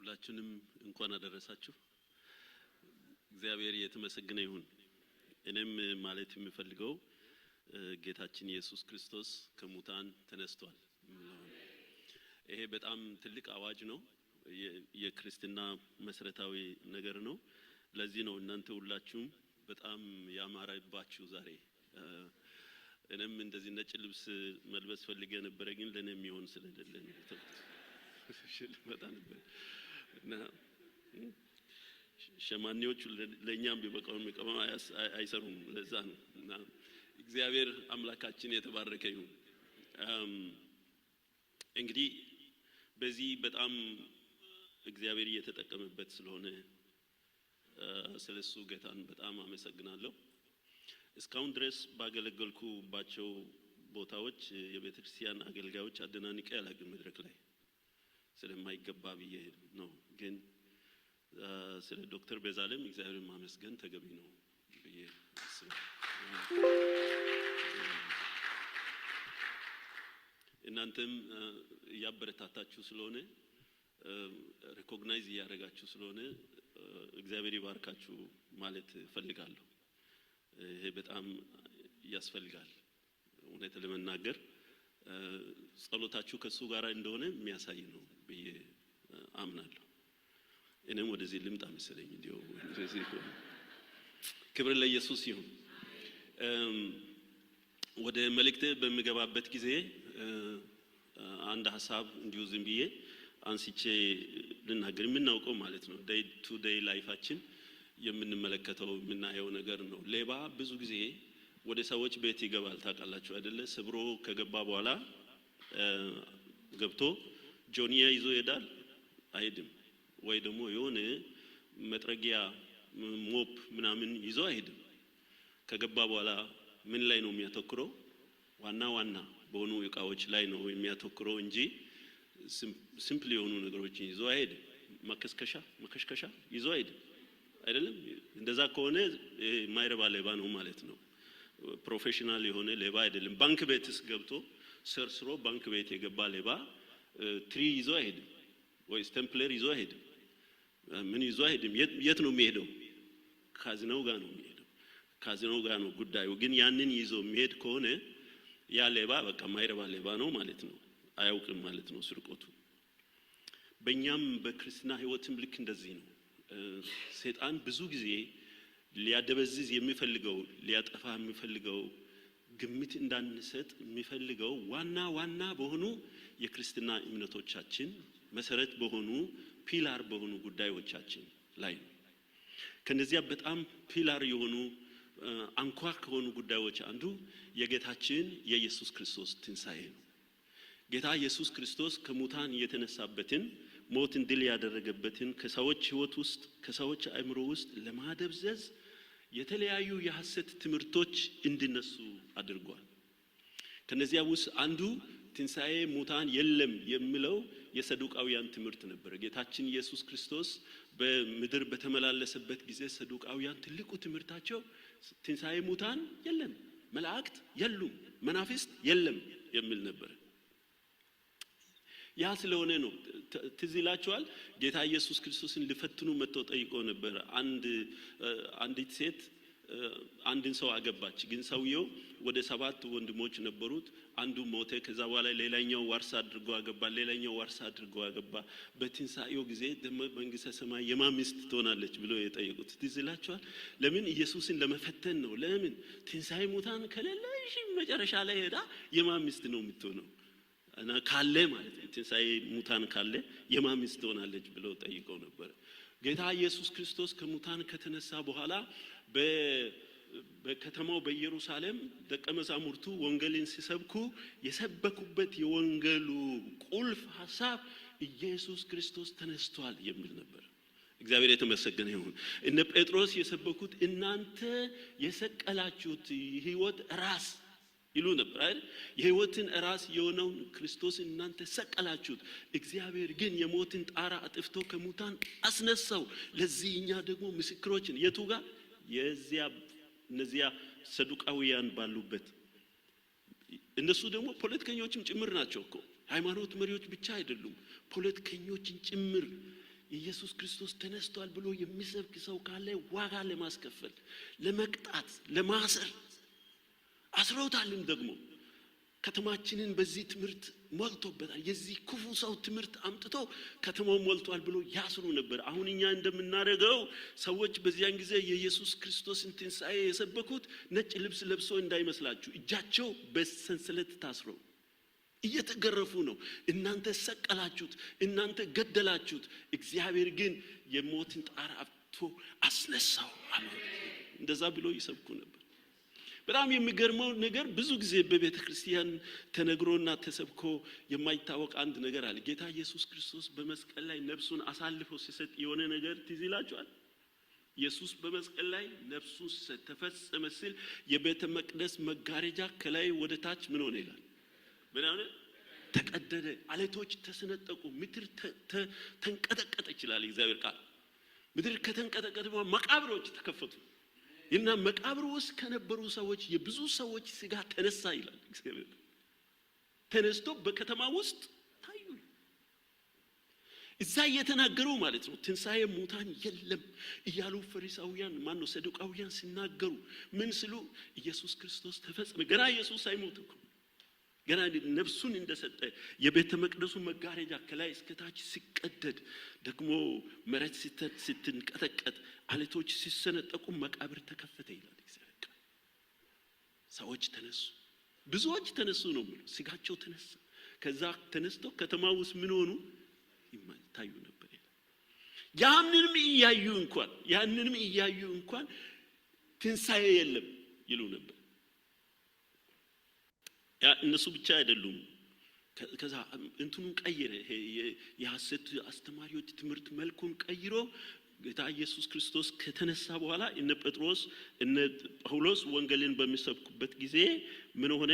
ሁላችንም እንኳን አደረሳችሁ። እግዚአብሔር የተመሰገነ ይሁን። እኔም ማለት የምፈልገው ጌታችን ኢየሱስ ክርስቶስ ከሙታን ተነስቷል። ይሄ በጣም ትልቅ አዋጅ ነው። የክርስትና መሰረታዊ ነገር ነው። ለዚህ ነው እናንተ ሁላችሁም በጣም ያማረባችሁ ዛሬ። እኔም እንደዚህ ነጭ ልብስ መልበስ ፈልጌ ነበረ፣ ግን ለእኔ የሚሆን ስለሌለ ነው የተውኩት። ልመጣ ነበር እና ሸማኔዎቹ ለእኛም ቢበቃው የሚቀመም አይሰሩም። ለዛ ነው። እና እግዚአብሔር አምላካችን የተባረከ ይሁን። እንግዲህ በዚህ በጣም እግዚአብሔር እየተጠቀመበት ስለሆነ ስለሱ ጌታን በጣም አመሰግናለሁ። እስካሁን ድረስ ባገለገልኩባቸው ቦታዎች የቤተ ክርስቲያን አገልጋዮች አደናንቄ አላውቅም፣ መድረክ ላይ ስለማይገባ ብዬ ነው። ግን ስለ ዶክተር ቤዛለም እግዚአብሔርን ማመስገን ተገቢ ነው ብዬ አስባለሁ። እናንተም እያበረታታችሁ ስለሆነ፣ recognize እያደረጋችሁ ስለሆነ እግዚአብሔር ይባርካችሁ ማለት እፈልጋለሁ። ይሄ በጣም ያስፈልጋል። እውነት ለመናገር ጸሎታችሁ ከእሱ ጋር እንደሆነ የሚያሳይ ነው ብዬ አምናለሁ። እኔም ወደዚህ ልምጣ መሰለኝ፣ እንዲያው እንደዚህ ከሆነ። ክብር ለኢየሱስ ይሁን። ወደ መልእክቴ በምገባበት ጊዜ አንድ ሀሳብ እንዲሁ ዝም ብዬ አንስቼ ልናገር። የምናውቀው ማለት ነው፣ day to day life ኣችን የምንመለከተው የምናየው ነገር ነው። ሌባ ብዙ ጊዜ ወደ ሰዎች ቤት ይገባል፣ ታውቃላችሁ አይደለ? ሰብሮ ከገባ በኋላ ገብቶ ጆንያ ይዞ ይሄዳል? አይሄድም። ወይ ደግሞ የሆነ መጥረጊያ mop ምናምን ይዞ አይሄድም። ከገባ በኋላ ምን ላይ ነው የሚያተኩረው? ዋና ዋና በሆኑ እቃዎች ላይ ነው የሚያተኩረው እንጂ simple የሆኑ ነገሮችን ይዞ አይሄድም። መከስከሻ መከሽከሻ ይዞ አይሄድም። አይደለም? እንደዛ ከሆነ የማይረባ ሌባ ነው ማለት ነው። Professional የሆነ ሌባ አይደለም። ባንክ ቤትስ ገብቶ ሰርስሮ ባንክ ቤት የገባ ሌባ ትሪ ይዞ አይሄድም፣ ወይ stapler ይዞ አይሄድም። ምን ይዞ አይሄድም። የት ነው የሚሄደው? ካዝናው ጋር ነው የሚሄደው። ካዝናው ጋር ነው ጉዳዩ። ግን ያንን ይዞ የሚሄድ ከሆነ ያ ሌባ በቃ ማይረባ ሌባ ነው ማለት ነው። አያውቅም ማለት ነው ስርቆቱ። በእኛም በክርስትና ሕይወትም ልክ እንደዚህ ነው። ሰይጣን ብዙ ጊዜ ሊያደበዝዝ የሚፈልገው፣ ሊያጠፋ የሚፈልገው፣ ግምት እንዳንሰጥ የሚፈልገው ዋና ዋና በሆኑ የክርስትና እምነቶቻችን መሰረት በሆኑ፣ pillar በሆኑ ጉዳዮቻችን ላይ ነው። ከነዚያ በጣም pillar የሆኑ፣ አንኳር ከሆኑ ጉዳዮች አንዱ የጌታችን የኢየሱስ ክርስቶስ ትንሣኤ ነው። ጌታ ኢየሱስ ክርስቶስ ከሙታን የተነሳበትን፣ ሞትን ድል ያደረገበትን ከሰዎች ሕይወት ውስጥ፣ ከሰዎች አእምሮ ውስጥ ለማደብዘዝ የተለያዩ የሐሰት ትምህርቶች እንዲነሱ አድርጓል። ከነዚያ ውስጥ አንዱ ትንሣኤ ሙታን የለም የሚለው የሰዱቃውያን ትምህርት ነበር። ጌታችን ኢየሱስ ክርስቶስ በምድር በተመላለሰበት ጊዜ ሰዱቃውያን ትልቁ ትምህርታቸው ትንሣኤ ሙታን የለም፣ መላእክት የሉም፣ መናፍስት የለም የሚል ነበር። ያ ስለሆነ ነው፣ ትዝ ይላችኋል። ጌታ ኢየሱስ ክርስቶስን ሊፈትኑ መጥተው ጠይቀው ነበር። አንዲት ሴት አንድን ሰው አገባች። ግን ሰውየው ወደ ሰባት ወንድሞች ነበሩት። አንዱ ሞተ። ከዛ በኋላ ሌላኛው ዋርሳ አድርጎ አገባ። ሌላኛው ዋርሳ አድርጎ አገባ። በትንሣኤው ጊዜ ደግሞ መንግስተ ሰማይ የማን ሚስት ትሆናለች ብሎ የጠየቁት ትዝ ይላችኋል። ለምን? ኢየሱስን ለመፈተን ነው። ለምን? ትንሣኤ ሙታን ከሌለ እሺ፣ መጨረሻ ላይ ሄዳ የማን ሚስት ነው የምትሆነው? እና ካለ ማለት ነው፣ ትንሣኤ ሙታን ካለ የማን ሚስት ትሆናለች ብለው ጠይቀው ነበር። ጌታ ኢየሱስ ክርስቶስ ከሙታን ከተነሳ በኋላ በከተማው በኢየሩሳሌም ደቀ መዛሙርቱ ወንጌልን ሲሰብኩ የሰበኩበት የወንጌሉ ቁልፍ ሐሳብ ኢየሱስ ክርስቶስ ተነስቷል የሚል ነበር። እግዚአብሔር የተመሰገነ ይሁን። እነ ጴጥሮስ የሰበኩት እናንተ የሰቀላችሁት የሕይወት ራስ ይሉ ነበር አይደል? የሕይወትን ራስ የሆነውን ክርስቶስን እናንተ ሰቀላችሁት፣ እግዚአብሔር ግን የሞትን ጣር አጥፍቶ ከሙታን አስነሳው። ለዚህ እኛ ደግሞ ምስክሮች ነን። የቱ ጋር? የዚያ እነዚያ ሰዱቃውያን ባሉበት። እነሱ ደግሞ ፖለቲከኞችም ጭምር ናቸው እኮ፣ ሃይማኖት መሪዎች ብቻ አይደሉም፣ ፖለቲከኞችን ጭምር። ኢየሱስ ክርስቶስ ተነስቷል ብሎ የሚሰብክ ሰው ካለ ዋጋ ለማስከፈል፣ ለመቅጣት፣ ለማሰር አስረውታልም። ደግሞ ከተማችንን በዚህ ትምህርት ሞልቶበታል። የዚህ ክፉ ሰው ትምህርት አምጥቶ ከተማው ሞልቷል ብሎ ያስሩ ነበር። አሁን እኛ እንደምናደርገው ሰዎች በዚያን ጊዜ የኢየሱስ ክርስቶስን ትንሣኤ የሰበኩት ነጭ ልብስ ለብሶ እንዳይመስላችሁ፣ እጃቸው በሰንሰለት ታስረው እየተገረፉ ነው። እናንተ ሰቀላችሁት፣ እናንተ ገደላችሁት፣ እግዚአብሔር ግን የሞትን ጣር አብቶ አስነሳው አሉ። እንደዛ ብሎ ይሰብኩ ነበር። በጣም የሚገርመው ነገር ብዙ ጊዜ በቤተ ክርስቲያን ተነግሮና ተሰብኮ የማይታወቅ አንድ ነገር አለ። ጌታ ኢየሱስ ክርስቶስ በመስቀል ላይ ነፍሱን አሳልፎ ሲሰጥ የሆነ ነገር ትዝ ይላችኋል? ኢየሱስ በመስቀል ላይ ነፍሱን ሲሰጥ ተፈጸመ ሲል የቤተ መቅደስ መጋረጃ ከላይ ወደ ታች ምን ሆነ ይላል? ምን ሆነ? ተቀደደ። አለቶች ተሰነጠቁ። ምድር ተንቀጠቀጠች ይላል እግዚአብሔር ቃል። ምድር ከተንቀጠቀጠ በኋላ መቃብሮች ተከፈቱ እና መቃብር ውስጥ ከነበሩ ሰዎች የብዙ ሰዎች ስጋ ተነሳ ይላል እግዚአብሔር። ተነስቶ በከተማ ውስጥ ታዩ። እዛ እየተናገሩ ማለት ነው። ትንሣኤ ሙታን የለም እያሉ ፈሪሳውያን ማነው ሰዱቃውያን ሲናገሩ ምን ስሉ ኢየሱስ ክርስቶስ ተፈጸመ። ገና ኢየሱስ ሳይሞት እኮ ገና ነፍሱን እንደሰጠ የቤተ መቅደሱ መጋረጃ ከላይ እስከታች ሲቀደድ፣ ደግሞ መሬት ስትንቀጠቀጥ፣ አለቶች ሲሰነጠቁ መቃብር ተከፈተ ይላል እግዚአብሔር ቃል። ሰዎች ተነሱ፣ ብዙዎች ተነሱ ነው የሚለው። ስጋቸው ተነሳ። ከዛ ተነስቶ ከተማ ውስጥ ምን ሆኑ ይታዩ ነበር ይላል። ያንንም እያዩ እንኳን ትንሣኤ የለም ይሉ ነበር። ያ እነሱ ብቻ አይደሉም። ከዛ እንትኑን ቀይረ የሐሰት አስተማሪዎች ትምህርት መልኩን ቀይሮ ጌታ ኢየሱስ ክርስቶስ ከተነሳ በኋላ እነ ጴጥሮስ እነ ጳውሎስ ወንጌልን በሚሰብኩበት ጊዜ ምን ሆነ?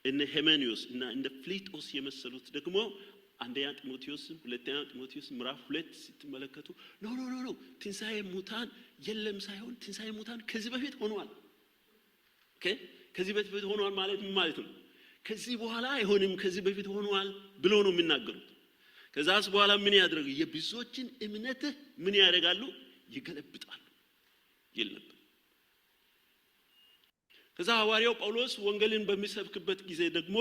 እነ ሄሜኒዮስ እና እነ ፊሊጦስ የመሰሉት ደግሞ አንደኛ ጢሞቴዎስ፣ ሁለተኛ ጢሞቴዎስ ምዕራፍ 2 ስትመለከቱ no, no, no, no፣ ትንሣኤ ሙታን የለም ሳይሆን ትንሣኤ ሙታን ከዚህ በፊት ሆኗል። Okay፣ ከዚህ በፊት ሆኗል ማለት ምን ማለት ነው? ከዚህ በኋላ አይሆንም፣ ከዚህ በፊት ሆኗል ብሎ ነው የሚናገሩት። ከዛስ በኋላ ምን ያደርጉ? የብዙዎችን እምነት ምን ያደርጋሉ? ይገለብጣሉ ይል ነበር። ከዛ ሐዋርያው ጳውሎስ ወንጌልን በሚሰብክበት ጊዜ ደግሞ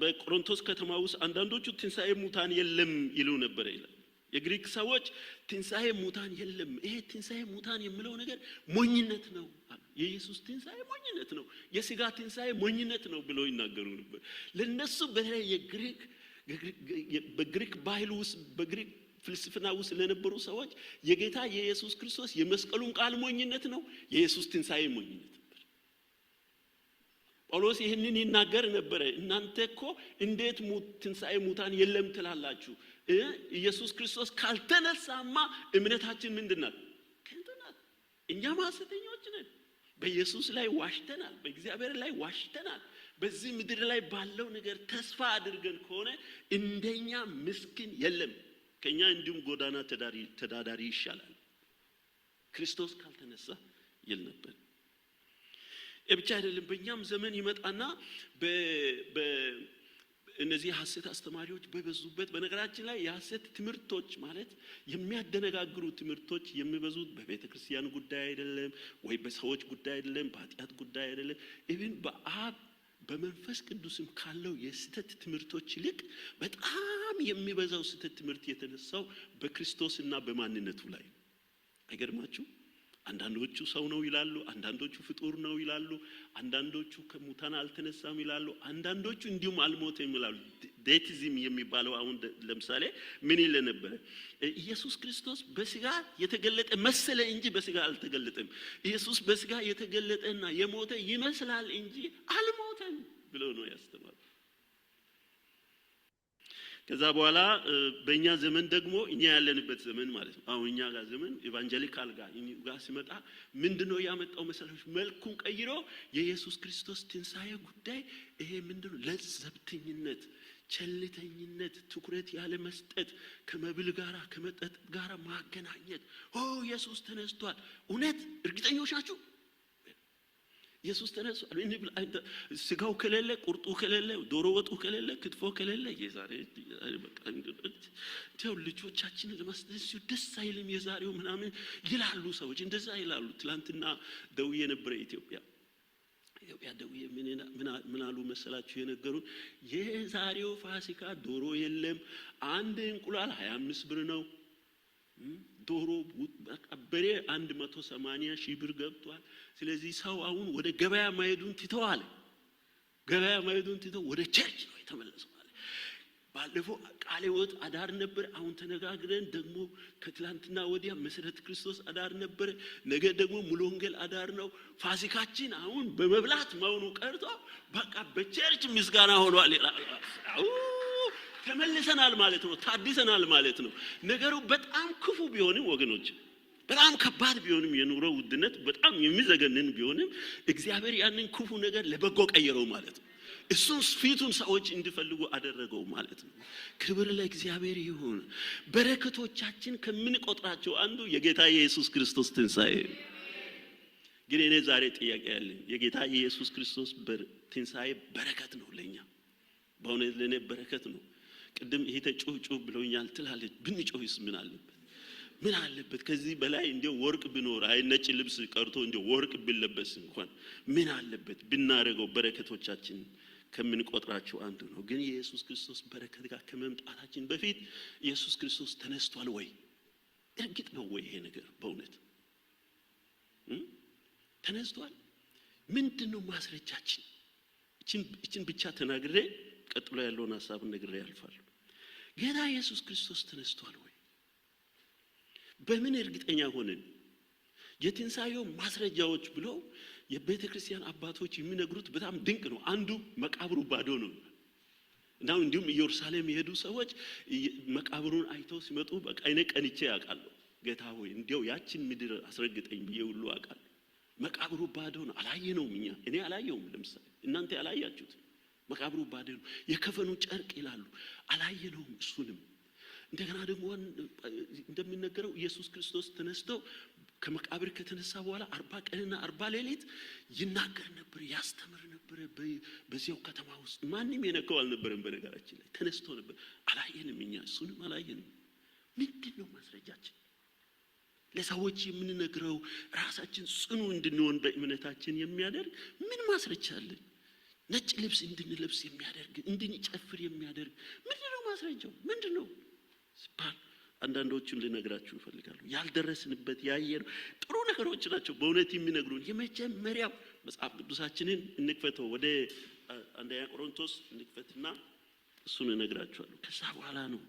በቆሮንቶስ ከተማ ውስጥ አንዳንዶቹ ትንሣኤ ሙታን የለም ይሉ ነበር ይላል። የግሪክ ሰዎች ትንሣኤ ሙታን የለም፣ ይሄ ትንሣኤ ሙታን የሚለው ነገር ሞኝነት ነው አሉ። የኢየሱስ ትንሣኤ ሞኝነት ነው፣ የስጋ ትንሣኤ ሞኝነት ነው ብለው ይናገሩ ነበር። ለነሱ በተለይ በግሪክ ባህል ውስጥ፣ በግሪክ ፍልስፍና ውስጥ ለነበሩ ሰዎች የጌታ የኢየሱስ ክርስቶስ የመስቀሉን ቃል ሞኝነት ነው፣ የኢየሱስ ትንሣኤ ሞኝነት ነበር። ጳውሎስ ይህንን ይናገር ነበረ። እናንተ እኮ እንዴት ትንሣኤ ሙታን የለም ትላላችሁ? ኢየሱስ ክርስቶስ ካልተነሳማ እምነታችን ምንድን ናት? ከንቱ ናት። እኛም ሐሰተኞች ነን። በኢየሱስ ላይ ዋሽተናል። በእግዚአብሔር ላይ ዋሽተናል። በዚህ ምድር ላይ ባለው ነገር ተስፋ አድርገን ከሆነ እንደኛ ምስኪን የለም። ከኛ እንዲሁም ጎዳና ተዳዳሪ ይሻላል፣ ክርስቶስ ካልተነሳ ይል ነበር። ብቻ አይደለም፣ በእኛም ዘመን ይመጣና እነዚህ የሐሰት አስተማሪዎች በበዙበት፣ በነገራችን ላይ የሐሰት ትምህርቶች ማለት የሚያደነጋግሩ ትምህርቶች የሚበዙት በቤተ ክርስቲያን ጉዳይ አይደለም፣ ወይ በሰዎች ጉዳይ አይደለም፣ በኃጢአት ጉዳይ አይደለም። Even በአብ በመንፈስ ቅዱስም ካለው የስህተት ትምህርቶች ይልቅ በጣም የሚበዛው ስህተት ትምህርት የተነሳው በክርስቶስና በማንነቱ ላይ። አይገርማችሁ? አንዳንዶቹ ሰው ነው ይላሉ፣ አንዳንዶቹ ፍጡር ነው ይላሉ፣ አንዳንዶቹ ከሙታን አልተነሳም ይላሉ፣ አንዳንዶቹ እንዲሁም አልሞተም ይላሉ። Deism የሚባለው አሁን ለምሳሌ ምን ይል ነበረ? ኢየሱስ ክርስቶስ በስጋ የተገለጠ መሰለ እንጂ በስጋ አልተገለጠም። ኢየሱስ በስጋ የተገለጠና የሞተ ይመስላል እንጂ አልሞተም ብለው ነው ያስተማሩ። ከዛ በኋላ በእኛ ዘመን ደግሞ፣ እኛ ያለንበት ዘመን ማለት ነው። አሁን እኛ ጋር ዘመን evangelical ጋር ሲመጣ ምንድነው ያመጣው መሰላችሁ? መልኩን ቀይሮ የኢየሱስ ክርስቶስ ትንሣኤ ጉዳይ ይሄ ምንድነው? ለዘብተኝነት፣ ቸልተኝነት፣ ትኩረት ያለ መስጠት፣ ከመብል ጋራ ከመጠጥ ጋራ ማገናኘት። ኦ ኢየሱስ ተነስቷል፣ እውነት እርግጠኞች ናችሁ? ኢየሱስ ተነስቷል። ስጋው ከሌለ፣ ቁርጡ ከሌለ፣ ዶሮ ወጡ ከሌለ፣ ክትፎ ከሌለ የዛሬ እንዲያው ልጆቻችንን ለማስደሰት ደስ አይልም የዛሬው ምናምን ይላሉ ሰዎች፣ እንደዛ ይላሉ። ትላንትና ደውዬ ነበረ ኢትዮጵያ ደውዬ ምን አሉ መሰላችሁ የነገሩን? የዛሬው ፋሲካ ዶሮ የለም፣ አንድ እንቁላል 25 ብር ነው። ዶሮ በሬ 180 ሺህ ብር ገብቷል። ስለዚህ ሰው አሁን ወደ ገበያ ማሄዱን ትተዋል። ገበያ ማሄዱን ትተው ወደ church ነው የተመለሰው። ባለፈው ቃለ ሕይወት አዳር ነበር። አሁን ተነጋግረን ደግሞ ከትላንትና ወዲያ መሰረተ ክርስቶስ አዳር ነበር። ነገ ደግሞ ሙሉ ወንጌል አዳር ነው። ፋሲካችን አሁን በመብላት መሆኑ ቀርቶ በቃ በ church ምስጋና ሆኗል። ተመልሰናል ማለት ነው። ታድሰናል ማለት ነው። ነገሩ በጣም ክፉ ቢሆንም ወገኖች፣ በጣም ከባድ ቢሆንም፣ የኑሮ ውድነት በጣም የሚዘገንን ቢሆንም እግዚአብሔር ያንን ክፉ ነገር ለበጎ ቀየረው ማለት ነው። እሱን ፊቱን ሰዎች እንዲፈልጉ አደረገው ማለት ነው። ክብር ለእግዚአብሔር ይሁን። በረከቶቻችን ከምንቆጥራቸው አንዱ የጌታ የኢየሱስ ክርስቶስ ትንሣኤ። ግን እኔ ዛሬ ጥያቄ ያለኝ የጌታ የኢየሱስ ክርስቶስ ትንሣኤ በረከት ነው ለኛ። በእውነት ለእኔ በረከት ነው። ቅድም ይሄ ጩህ ጩህ ብለውኛል ትላለች። ብንጮህስ ምን አለበት? ምን አለበት? ከዚህ በላይ እንዲያው ወርቅ ቢኖር፣ አይ ነጭ ልብስ ቀርቶ እንዲያው ወርቅ ቢለበስ እንኳን ምን አለበት ብናደርገው? በረከቶቻችን ከምንቆጥራቸው አንዱ ነው። ግን የኢየሱስ ክርስቶስ በረከት ጋር ከመምጣታችን በፊት ኢየሱስ ክርስቶስ ተነስቷል ወይ? እርግጥ ነው ወይ ይሄ ነገር በእውነት ተነስቷል? ምንድን ነው ማስረጃችን? እችን ብቻ ተናግሬ ቀጥሎ ያለውን ሀሳብ ነግሬ ያልፋለሁ። ጌታ ኢየሱስ ክርስቶስ ተነስቷል ወይ? በምን እርግጠኛ ሆንን? የትንሣኤው ማስረጃዎች ብለው የቤተ ክርስቲያን አባቶች የሚነግሩት በጣም ድንቅ ነው። አንዱ መቃብሩ ባዶ ነው እና እንዲሁም ኢየሩሳሌም የሄዱ ሰዎች መቃብሩን አይተው ሲመጡ በቃ እኔ ቀንቼ ያውቃለሁ። ጌታ ሆይ እንዲያው ያችን ምድር አስረግጠኝ ብዬ ሁሉ አውቃለሁ። መቃብሩ ባዶ ነው። አላየነውም እኛ፣ እኔ አላየውም። ለምሳሌ እናንተ ያላያችሁት መቃብሩ ባዶ ነው። የከፈኑ ጨርቅ ይላሉ፣ አላየነውም እሱንም። እንደገና ደግሞ እንደሚነገረው ኢየሱስ ክርስቶስ ተነስቶ ከመቃብር ከተነሳ በኋላ 40 ቀንና 40 ሌሊት ይናገር ነበር፣ ያስተምር ነበር። በዚያው ከተማ ውስጥ ማንም የነካው አልነበረም። በነገራችን ላይ ተነስቶ ነበር። አላየንም፣ እኛ እሱንም አላየንም። ምንድን ነው ማስረጃችን? ለሰዎች የምንነግረው ራሳችን ጽኑ እንድንሆን በእምነታችን የሚያደርግ ምን ማስረጃ አለን? ነጭ ልብስ እንድንለብስ የሚያደርግ፣ እንድንጨፍር የሚያደርግ ምንድን ነው ማስረጃው? ምንድን ነው ሲባል አንዳንዶቹን ልነግራችሁ እፈልጋለሁ። ያልደረስንበት ያየነው ጥሩ ነገሮች ናቸው በእውነት የሚነግሩን። የመጀመሪያው መጽሐፍ ቅዱሳችንን እንክፈተው፣ ወደ አንደኛ ቆሮንቶስ እንክፈትና እሱን እነግራችኋለሁ። ከዛ በኋላ ነው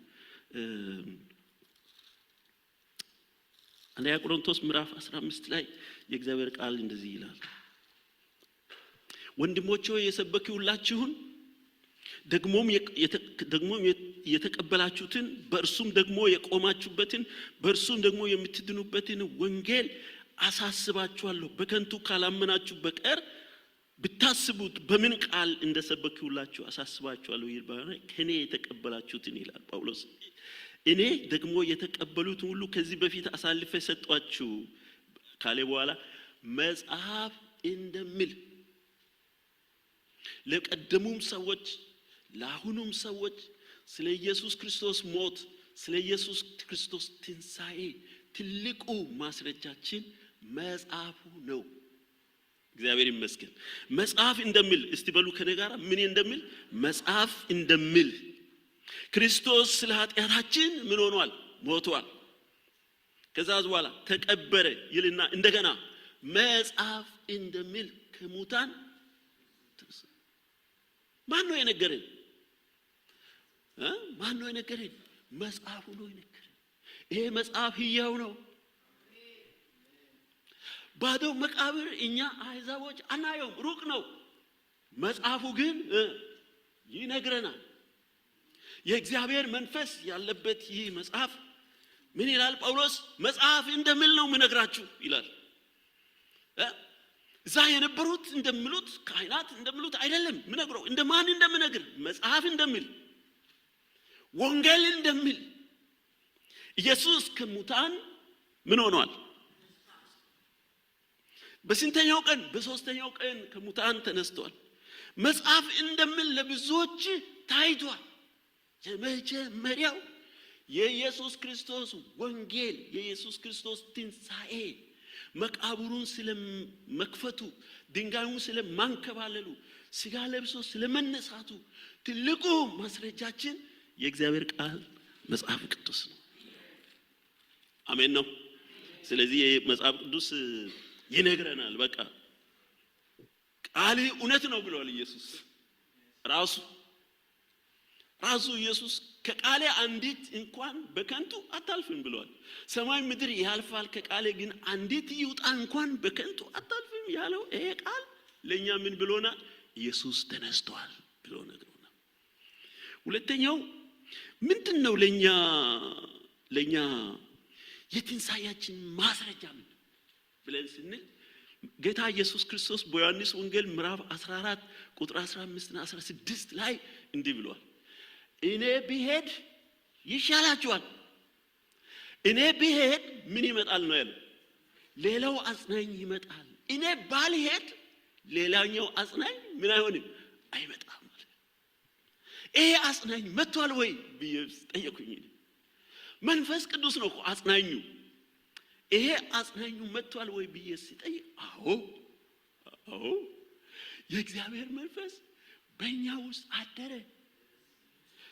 አንደኛ ቆሮንቶስ ምዕራፍ 15 ላይ የእግዚአብሔር ቃል እንደዚህ ይላል። ወንድሞቼ ሆይ የሰበክሁላችሁን ደግሞም የተቀበላችሁትን በእርሱም ደግሞ የቆማችሁበትን በእርሱም ደግሞ የምትድኑበትን ወንጌል አሳስባችኋለሁ። በከንቱ ካላመናችሁ በቀር ብታስቡት በምን ቃል እንደሰበክሁላችሁ አሳስባችኋለሁ። ከኔ የተቀበላችሁትን ይላል ጳውሎስ። እኔ ደግሞ የተቀበሉትን ሁሉ ከዚህ በፊት አሳልፌ ሰጧችሁ ካለ በኋላ መጽሐፍ እንደሚል ለቀደሙም ሰዎች ለአሁኑም ሰዎች ስለ ኢየሱስ ክርስቶስ ሞት፣ ስለ ኢየሱስ ክርስቶስ ትንሣኤ ትልቁ ማስረጃችን መጽሐፉ ነው። እግዚአብሔር ይመስገን። መጽሐፍ እንደሚል እስቲ በሉ ከኔ ጋር፣ ምን እንደሚል? መጽሐፍ እንደሚል ክርስቶስ ስለ ኃጢአታችን ምን ሆኗል? ሞቷል። ከዛ በኋላ ተቀበረ ይልና እንደገና መጽሐፍ እንደሚል ከሙታን ተነሳ። ማን ነው የነገረን? ማን ነው የነገረን? መጽሐፉ ነው የነገረን። ይሄ መጽሐፍ ሕያው ነው። ባዶ መቃብር እኛ አሕዛቦች አናየውም፣ ሩቅ ነው። መጽሐፉ ግን ይነግረናል። የእግዚአብሔር መንፈስ ያለበት ይህ መጽሐፍ ምን ይላል ጳውሎስ? መጽሐፍ እንደሚል ነው የምነግራችሁ ይላል። እዛ የነበሩት እንደሚሉት፣ ካህናት እንደሚሉት አይደለም ምነግረው። እንደማን እንደምነግር? መጽሐፍ እንደሚል፣ ወንጌል እንደሚል ኢየሱስ ከሙታን ምን ሆኗል? በስንተኛው ቀን? በሶስተኛው ቀን ከሙታን ተነስቷል። መጽሐፍ እንደሚል ለብዙዎች ታይቷል። የመጀመሪያው የኢየሱስ ክርስቶስ ወንጌል፣ የኢየሱስ ክርስቶስ ትንሣኤ፣ መቃብሩን ስለመክፈቱ፣ ድንጋዩን ስለማንከባለሉ፣ ስጋ ለብሶ ስለመነሳቱ ትልቁ ማስረጃችን የእግዚአብሔር ቃል መጽሐፍ ቅዱስ ነው። አሜን ነው። ስለዚህ መጽሐፍ ቅዱስ ይነግረናል። በቃ ቃል እውነት ነው ብለዋል ኢየሱስ ራሱ። ራሱ ኢየሱስ ከቃሌ አንዲት እንኳን በከንቱ አታልፍም ብለዋል። ሰማይ ምድር ያልፋል፣ ከቃሌ ግን አንዲት ይውጣ እንኳን በከንቱ አታልፍም ያለው ይሄ ቃል ለእኛ ምን ብሎናል? ኢየሱስ ተነስቷል ብሎ ነግሮናል። ሁለተኛው ምንድን ነው? ለኛ የትንሣኤያችን ማስረጃ ምንድን ብለን ስንል ጌታ ኢየሱስ ክርስቶስ በዮሐንስ ወንጌል ምዕራፍ 14 ቁጥር 15 እና 16 ላይ እንዲህ ብሏል። እኔ ብሄድ ይሻላችኋል። እኔ ብሄድ ምን ይመጣል ነው ያለው? ሌላው አጽናኝ ይመጣል። እኔ ባልሄድ ሌላኛው አጽናኝ ምን አይሆንም? አይመጣም። ይሄ አጽናኝ መጥቷል ወይ ብዬ ጠየኩኝ። መንፈስ ቅዱስ ነው እኮ አጽናኙ። ይሄ አጽናኙ መጥቷል ወይ ብዬ ሲጠይቅ፣ አዎ አዎ፣ የእግዚአብሔር መንፈስ በእኛ ውስጥ አደረ።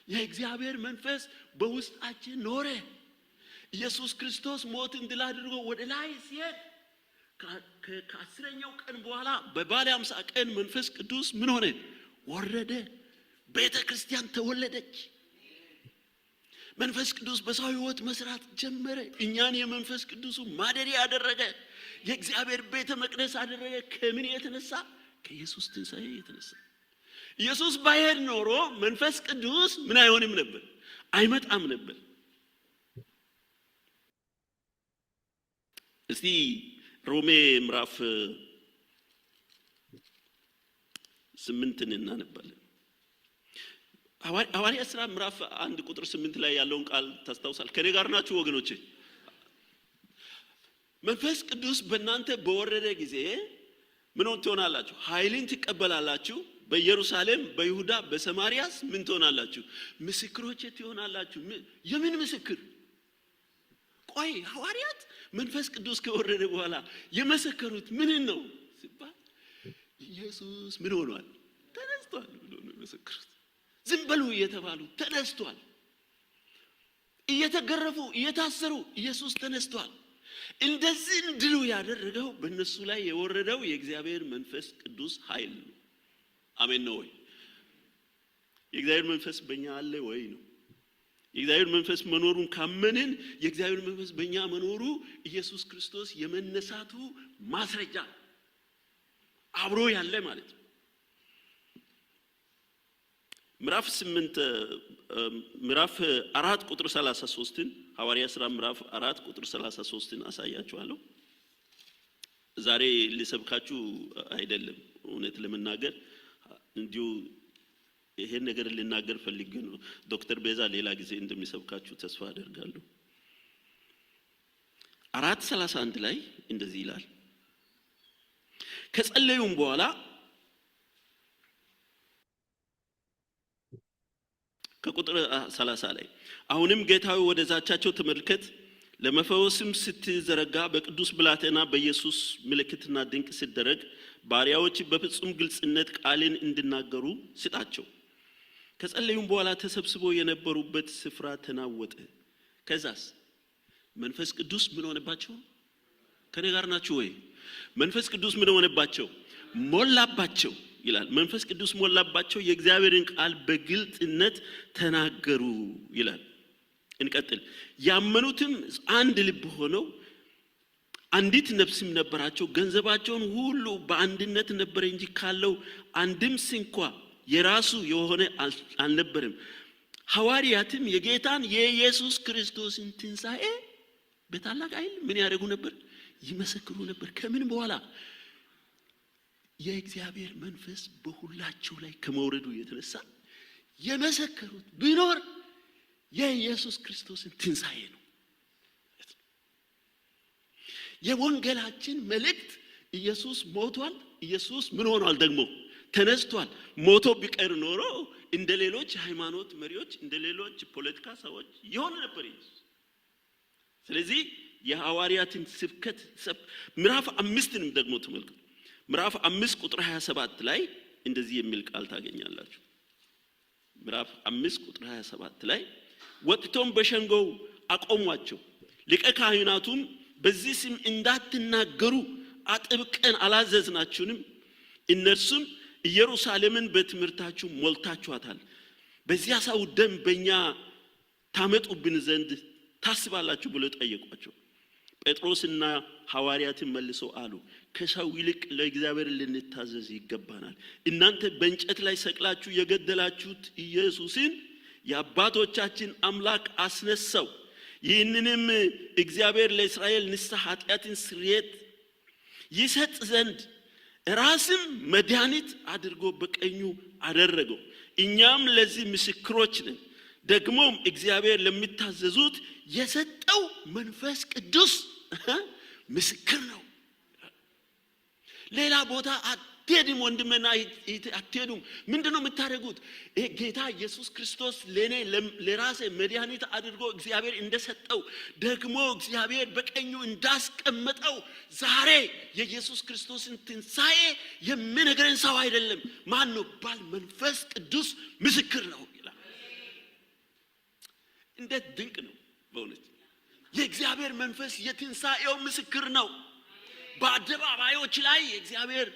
የእግዚአብሔር መንፈስ በውስጣችን ኖረ። ኢየሱስ ክርስቶስ ሞትን ድል አድርጎ ወደ ላይ ሲሄድ ከ10ኛው ቀን በኋላ በባለ 50 ቀን መንፈስ ቅዱስ ምን ሆነ? ወረደ። ቤተ ክርስቲያን ተወለደች። መንፈስ ቅዱስ በሰው ሕይወት መስራት ጀመረ። እኛን የመንፈስ ቅዱሱ ማደሪያ አደረገ። የእግዚአብሔር ቤተ መቅደስ አደረገ። ከምን የተነሳ? ከኢየሱስ ትንሣኤ የተነሳ። ኢየሱስ ባይሄድ ኖሮ መንፈስ ቅዱስ ምን አይሆንም ነበር? አይመጣም ነበር። እስቲ ሮሜ ምዕራፍ 8ን እናነባለን። ሐዋርያት ሥራ ምዕራፍ 1 ቁጥር 8 ላይ ያለውን ቃል ታስታውሳል? ከኔ ጋር ናችሁ ወገኖቼ? መንፈስ ቅዱስ በእናንተ በወረደ ጊዜ ምን ትሆናላችሁ? ኃይልን ትቀበላላችሁ። በኢየሩሳሌም፣ በይሁዳ፣ በሰማርያስ ምን ትሆናላችሁ? ምስክሮቼ ትሆናላችሁ። የምን ምስክር? ቆይ ሐዋርያት መንፈስ ቅዱስ ከወረደ በኋላ የመሰከሩት ምንን ነው ሲባል ኢየሱስ ምን ሆኗል? ተነስቷል ብሎ ነው የመሰከሩት። ዝም በሉ እየተባሉ ተነስቷል። እየተገረፉ እየታሰሩ ኢየሱስ ተነስቷል። እንደዚህ እንድሉ ያደረገው በእነሱ ላይ የወረደው የእግዚአብሔር መንፈስ ቅዱስ ኃይል ነው። አሜን ነው ወይ? የእግዚአብሔር መንፈስ በእኛ አለ ወይ ነው። የእግዚአብሔር መንፈስ መኖሩን ካመንን የእግዚአብሔር መንፈስ በእኛ መኖሩ ኢየሱስ ክርስቶስ የመነሳቱ ማስረጃ አብሮ ያለ ማለት ነው። ምዕራፍ 8 ምዕራፍ 4 ቁጥር 33ን ሐዋርያት ሥራ ምዕራፍ 4 ቁጥር 33ን አሳያችኋለሁ። ዛሬ ልሰብካችሁ አይደለም፣ እውነት ለመናገር እንዲሁ ይሄን ነገር ልናገር ፈልጌ ነው። ዶክተር ቤዛ ሌላ ጊዜ እንደሚሰብካችሁ ተስፋ አደርጋለሁ። 4:31 ላይ እንደዚህ ይላል። ከጸለዩም በኋላ ከቁጥር 30 ላይ አሁንም ጌታዊ ወደ ዛቻቸው ተመልከት፣ ለመፈወስም ስትዘረጋ በቅዱስ ብላቴና በኢየሱስ ምልክትና ድንቅ ሲደረግ ባሪያዎች በፍጹም ግልጽነት ቃልን እንዲናገሩ ስጣቸው። ከጸለዩም በኋላ ተሰብስበው የነበሩበት ስፍራ ተናወጠ። ከዛስ መንፈስ ቅዱስ ምን ሆነባቸው? ከኔ ጋር ናችሁ ወይ? መንፈስ ቅዱስ ምን ሆነባቸው? ሞላባቸው ይላል። መንፈስ ቅዱስ ሞላባቸው፣ የእግዚአብሔርን ቃል በግልጽነት ተናገሩ ይላል። እንቀጥል። ያመኑትም አንድ ልብ ሆነው አንዲት ነፍስም ነበራቸው። ገንዘባቸውን ሁሉ በአንድነት ነበረ እንጂ ካለው አንድም ስንኳ የራሱ የሆነ አልነበረም። ሐዋርያትም የጌታን የኢየሱስ ክርስቶስን ትንሣኤ በታላቅ ኃይል ምን ያደርጉ ነበር? ይመሰክሩ ነበር። ከምን በኋላ? የእግዚአብሔር መንፈስ በሁላቸው ላይ ከመውረዱ የተነሳ የመሰከሩት ቢኖር የኢየሱስ ክርስቶስን ትንሣኤ ነው። የወንጌላችን መልእክት ኢየሱስ ሞቷል፣ ኢየሱስ ምን ሆኗል ደግሞ ተነስቷል። ሞቶ ቢቀር ኖሮ እንደ ሌሎች ሃይማኖት መሪዎች፣ እንደ ሌሎች ፖለቲካ ሰዎች ይሆን ነበር ኢየሱስ። ስለዚህ የሐዋርያትን ስብከት ምዕራፍ 5ንም ደግሞ ተመልከቱ። ምዕራፍ 5 ቁጥር 27 ላይ እንደዚህ የሚል ቃል ታገኛላችሁ። ምዕራፍ 5 ቁጥር 27 ላይ ወጥቶም በሸንጎው አቆሟቸው። ሊቀ ካህናቱም በዚህ ስም እንዳትናገሩ አጥብቀን አላዘዝናችሁንም? እነርሱም ኢየሩሳሌምን በትምህርታችሁ ሞልታችኋታል፣ በዚያ ሰው ደም በእኛ ታመጡብን ዘንድ ታስባላችሁ ብሎ ጠየቋቸው። ጴጥሮስና ሐዋርያትን መልሰው አሉ፣ ከሰው ይልቅ ለእግዚአብሔር ልንታዘዝ ይገባናል። እናንተ በእንጨት ላይ ሰቅላችሁ የገደላችሁት ኢየሱስን የአባቶቻችን አምላክ አስነሳው። ይህንንም እግዚአብሔር ለእስራኤል ንስሐ ኃጢአትን ስርየት ይሰጥ ዘንድ ራስም መድኃኒት አድርጎ በቀኙ አደረገው። እኛም ለዚህ ምስክሮች ነን። ደግሞም እግዚአብሔር ለሚታዘዙት የሰጠው መንፈስ ቅዱስ ምስክር ነው። ሌላ ቦታ አትሄድም ወንድምና አትሄዱም። ምንድን ነው የምታደርጉት? ጌታ ኢየሱስ ክርስቶስ ለእኔ ለራሴ መድኃኒት አድርጎ እግዚአብሔር እንደሰጠው፣ ደግሞ እግዚአብሔር በቀኙ እንዳስቀመጠው፣ ዛሬ የኢየሱስ ክርስቶስን ትንሣኤ የሚነግረን ሰው አይደለም። ማን ነው ባል መንፈስ ቅዱስ ምስክር ነው ይላል። እንዴት ድንቅ ነው በእውነት! የእግዚአብሔር መንፈስ የትንሣኤው ምስክር ነው። በአደባባዮች ላይ የእግዚአብሔር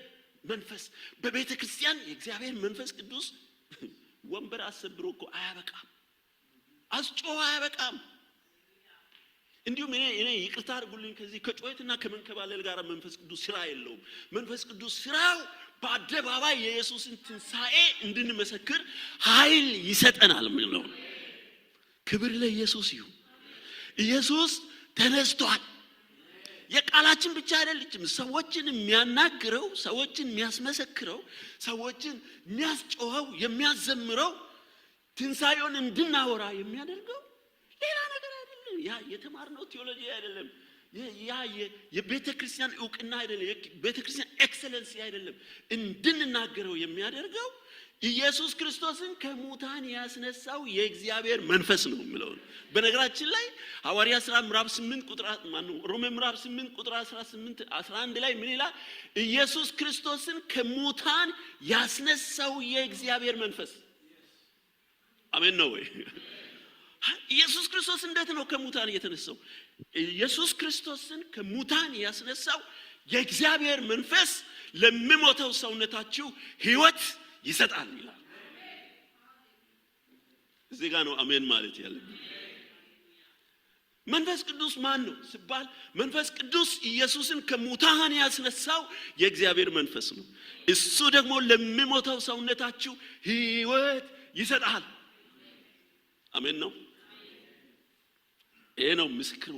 መንፈስ፣ በቤተ ክርስቲያን የእግዚአብሔር መንፈስ ቅዱስ ወንበር አሰብሮ እኮ አያበቃም፣ አስጮሆ አያበቃም። እንዲሁም እኔ ይቅርታ አድርጉልኝ፣ ከዚህ ከጩኸትና ከመንከባለል ጋር መንፈስ ቅዱስ ስራ የለውም። መንፈስ ቅዱስ ስራው በአደባባይ የኢየሱስን ትንሣኤ እንድንመሰክር ኃይል ይሰጠናል የሚለው። ክብር ለኢየሱስ ይሁን። ኢየሱስ ተነስቷል። የቃላችን ብቻ አይደለችም። ሰዎችን የሚያናግረው፣ ሰዎችን የሚያስመሰክረው፣ ሰዎችን የሚያስጮኸው፣ የሚያዘምረው፣ ትንሣኤውን እንድናወራ የሚያደርገው ሌላ ነገር አይደለም። ያ የተማርነው ቴዎሎጂ አይደለም። ያ የቤተ ክርስቲያን እውቅና አይደለም። የቤተ ክርስቲያን excellency አይደለም። እንድንናገረው የሚያደርገው ኢየሱስ ክርስቶስን ከሙታን ያስነሳው የእግዚአብሔር መንፈስ ነው የሚለው ነው። በነገራችን ላይ ሐዋርያ ሥራ ምዕራፍ 8 ቁጥር፣ ማነው፣ ሮሜ ምዕራፍ 8 ቁጥር 18 11 ላይ ምን ይላል? ኢየሱስ ክርስቶስን ከሙታን ያስነሳው የእግዚአብሔር መንፈስ። አሜን ነው ወይ? ኢየሱስ ክርስቶስ እንዴት ነው ከሙታን የተነሳው? ኢየሱስ ክርስቶስን ከሙታን ያስነሳው የእግዚአብሔር መንፈስ ለሚሞተው ሰውነታችሁ ሕይወት ይሰጣል ይላል። እዚህ ጋር ነው አሜን ማለት ያለብን። መንፈስ ቅዱስ ማን ነው ሲባል፣ መንፈስ ቅዱስ ኢየሱስን ከሙታን ያስነሳው የእግዚአብሔር መንፈስ ነው። እሱ ደግሞ ለሚሞተው ሰውነታችሁ ሕይወት ይሰጣል። አሜን ነው። ይሄ ነው ምስክሩ፣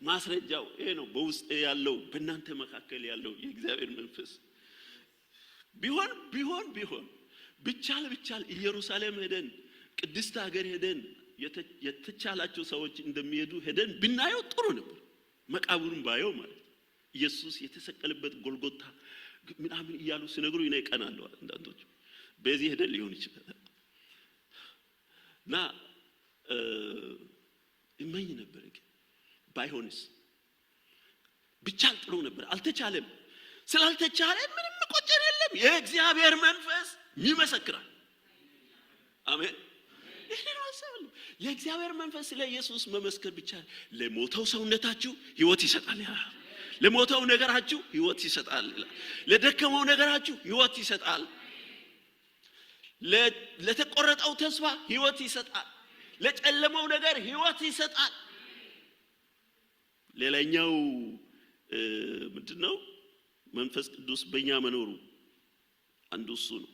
ማስረጃው ይሄ ነው። በውስጤ ያለው፣ በእናንተ መካከል ያለው የእግዚአብሔር መንፈስ። ቢሆን ቢሆን ቢሆን፣ ቢቻል ቢቻል ኢየሩሳሌም ሄደን፣ ቅድስት ሀገር ሄደን፣ የተቻላቸው ሰዎች እንደሚሄዱ ሄደን ብናየው ጥሩ ነበር። መቃብሩን ባየው ማለት፣ ኢየሱስ የተሰቀለበት ጎልጎታ ምናምን እያሉ ሲነግሩ እኔ እቀናለሁ። አንዳንዶቹ በዚህ ሄደን ሊሆን ይችላል እና እመኝ ነበር። ግን ባይሆንስ? ቢቻል ጥሩ ነበር። አልተቻለም። ስላልተቻለ ምንም ቆጨን የለም። የእግዚአብሔር መንፈስ ይመሰክራል። አሜን። ይሄ ነው ሀሳብ። የእግዚአብሔር መንፈስ ስለ ኢየሱስ መመስከር ብቻ ለሞተው ሰውነታችሁ ህይወት ይሰጣል ይላል። ለሞተው ነገራችሁ ህይወት ይሰጣል ይላል። ለደከመው ነገራችሁ ህይወት ይሰጣል። ለተቆረጠው ተስፋ ህይወት ይሰጣል። ለጨለመው ነገር ህይወት ይሰጣል። ሌላኛው ምንድን ነው? መንፈስ ቅዱስ በእኛ መኖሩ አንዱ እሱ ነው።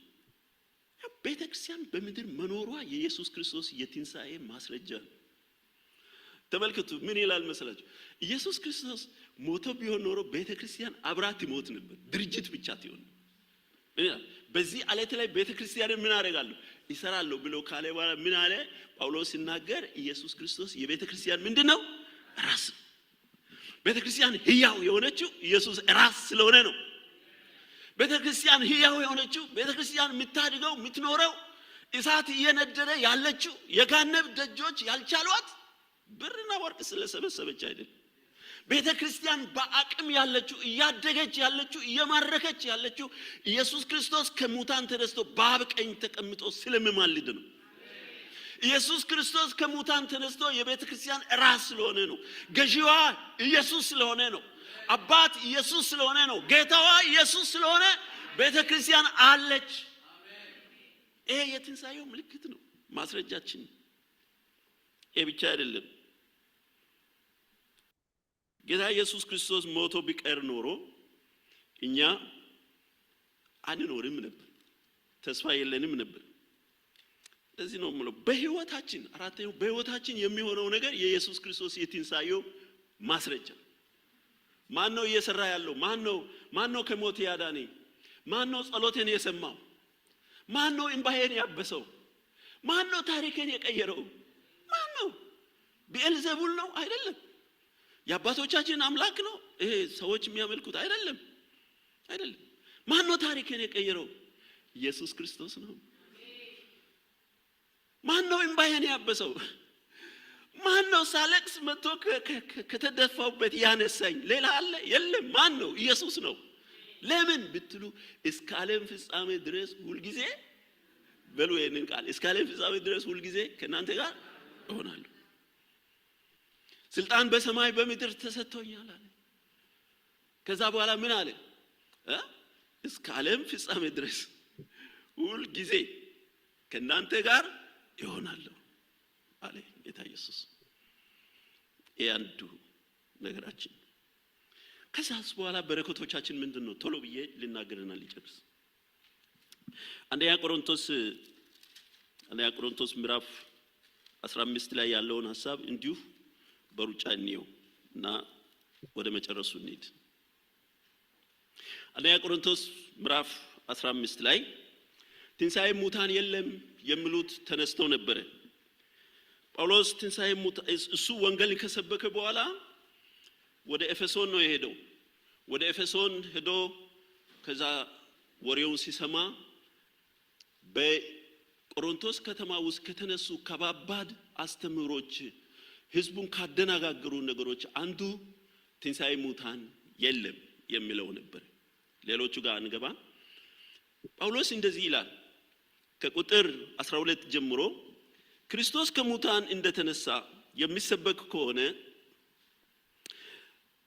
ቤተ ክርስቲያን በምድር መኖሯ የኢየሱስ ክርስቶስ የትንሣኤ ማስረጃ ነው። ተመልከቱ፣ ምን ይላል መሰላችሁ? ኢየሱስ ክርስቶስ ሞቶ ቢሆን ኖሮ ቤተ ክርስቲያን አብራ ትሞት ነበር፣ ድርጅት ብቻ ትሆን። ምን ይላል? በዚህ አለት ላይ ቤተ ክርስቲያንን ምን አደርጋለሁ? ይሰራለሁ ብሎ ካለ በኋላ ምን አለ ጳውሎስ ሲናገር? ኢየሱስ ክርስቶስ የቤተ ክርስቲያን ምንድን ነው? ራስ ነው። ቤተ ክርስቲያን ህያው የሆነችው ኢየሱስ ራስ ስለሆነ ነው። ቤተ ክርስቲያን ህያው የሆነችው፣ ቤተ ክርስቲያን የምታድገው፣ የምትኖረው እሳት እየነደደ ያለችው የገሃነም ደጆች ያልቻሏት ብርና ወርቅ ስለሰበሰበች አይደለም። ቤተ ክርስቲያን በአቅም ያለችው፣ እያደገች ያለችው፣ እየማረከች ያለችው ኢየሱስ ክርስቶስ ከሙታን ተነስቶ በአብ ቀኝ ተቀምጦ ስለሚማልድ ነው። ኢየሱስ ክርስቶስ ከሙታን ተነስቶ የቤተ ክርስቲያን ራስ ስለሆነ ነው። ገዢዋ ኢየሱስ ስለሆነ ነው። አባት ኢየሱስ ስለሆነ ነው። ጌታዋ ኢየሱስ ስለሆነ ቤተ ክርስቲያን አለች። ይሄ የትንሣኤው ምልክት ነው፣ ማስረጃችን። ይሄ ብቻ አይደለም። ጌታ ኢየሱስ ክርስቶስ ሞቶ ቢቀር ኖሮ እኛ አንኖርም ነበር፣ ተስፋ የለንም ነበር። ለዚህ ነው የምለው በህይወታችን፣ አራተኛው በህይወታችን የሚሆነው ነገር የኢየሱስ ክርስቶስ የትንሣኤው ማስረጃ። ማን ነው እየሰራ ያለው? ማን ነው ከሞት ያዳነኝ? ማን ነው ጸሎቴን የሰማው? ማን ነው እምባዬን ያበሰው? ማን ነው ታሪኬን የቀየረው? ማን ነው? ብኤልዜቡል ነው? አይደለም። የአባቶቻችን አምላክ ነው? ይሄ ሰዎች የሚያመልኩት አይደለም፣ አይደለም። ማን ነው ታሪኬን የቀየረው? ኢየሱስ ክርስቶስ ነው። ማን ነው እምባዬን ያበሰው? ማን ነው ሳለቅስ መጥቶ ከተደፋሁበት ያነሳኝ? ሌላ አለ? የለም። ማን ነው? ኢየሱስ ነው። ለምን ብትሉ እስከ ዓለም ፍጻሜ ድረስ ሁልጊዜ፣ በሉ ይህንን ቃል፣ እስከ ዓለም ፍጻሜ ድረስ ሁልጊዜ ከእናንተ ጋር እሆናለሁ። ስልጣን በሰማይ በምድር ተሰጥቶኛል አለ። ከዛ በኋላ ምን አለ? እስከ ዓለም ፍጻሜ ድረስ ሁልጊዜ ከእናንተ ጋር እሆናለሁ አለ ጌታ ኢየሱስ። ይህ አንዱ ነገራችን። ከዛስ በኋላ በረከቶቻችን ምንድን ነው? ቶሎ ብዬ ልናገርና ልጨርስ። አንደኛ ቆሮንቶስ ምዕራፍ 15 ላይ ያለውን ሀሳብ እንዲሁ በሩጫ እንየው እና ወደ መጨረሱ እንሂድ። አንደኛ ቆሮንቶስ ምዕራፍ 15 ላይ ትንሣኤ ሙታን የለም የሚሉት ተነስተው ነበረ። ጳውሎስ ትንሣኤ ሙታን፣ እሱ ወንጌልን ከሰበከ በኋላ ወደ ኤፌሶን ነው የሄደው። ወደ ኤፌሶን ሄዶ ከዛ ወሬውን ሲሰማ በቆሮንቶስ ከተማ ውስጥ ከተነሱ ከባባድ አስተምህሮች፣ ህዝቡን ካደናጋገሩ ነገሮች አንዱ ትንሣኤ ሙታን የለም የሚለው ነበር። ሌሎቹ ጋር አንገባ። ጳውሎስ እንደዚህ ይላል ከቁጥር 12 ጀምሮ፣ ክርስቶስ ከሙታን እንደተነሳ የሚሰበክ ከሆነ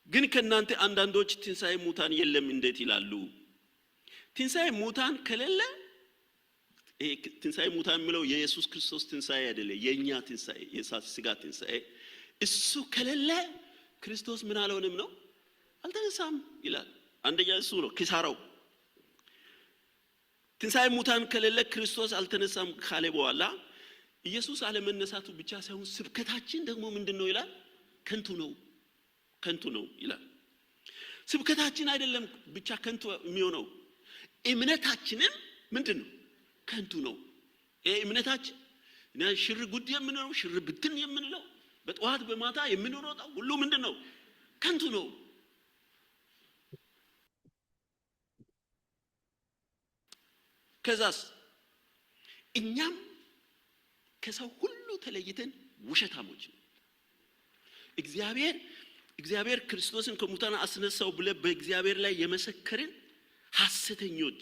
ግን ከእናንተ አንዳንዶች ትንሣኤ ሙታን የለም እንዴት ይላሉ? ትንሣኤ ሙታን ከሌለ፣ ይሄ ትንሣኤ ሙታን የሚለው የኢየሱስ ክርስቶስ ትንሣኤ አይደለም፣ የእኛ ትንሣኤ፣ የእሳት ስጋ ትንሣኤ። እሱ ከሌለ ክርስቶስ ምን አልሆነም ነው? አልተነሳም ይላል። አንደኛ እሱ ነው ኪሳራው። ትንሣኤ ሙታን ከሌለ ክርስቶስ አልተነሳም ካለ በኋላ ኢየሱስ አለመነሳቱ ብቻ ሳይሆን ስብከታችን ደግሞ ምንድን ነው ይላል? ከንቱ ነው፣ ከንቱ ነው ይላል። ስብከታችን አይደለም ብቻ ከንቱ የሚሆነው፣ እምነታችንም ምንድን ነው? ከንቱ ነው። ይሄ እምነታችን ሽር ጉድ የምንለው፣ ሽር ብትን የምንለው፣ በጠዋት በማታ የምንሮጠው ሁሉ ምንድን ነው? ከንቱ ነው። ከዛስ እኛም ከሰው ሁሉ ተለይተን ውሸታሞች ነን። እግዚአብሔር ክርስቶስን ከሙታን አስነሳው ብለን በእግዚአብሔር ላይ የመሰከርን ሐሰተኞች፣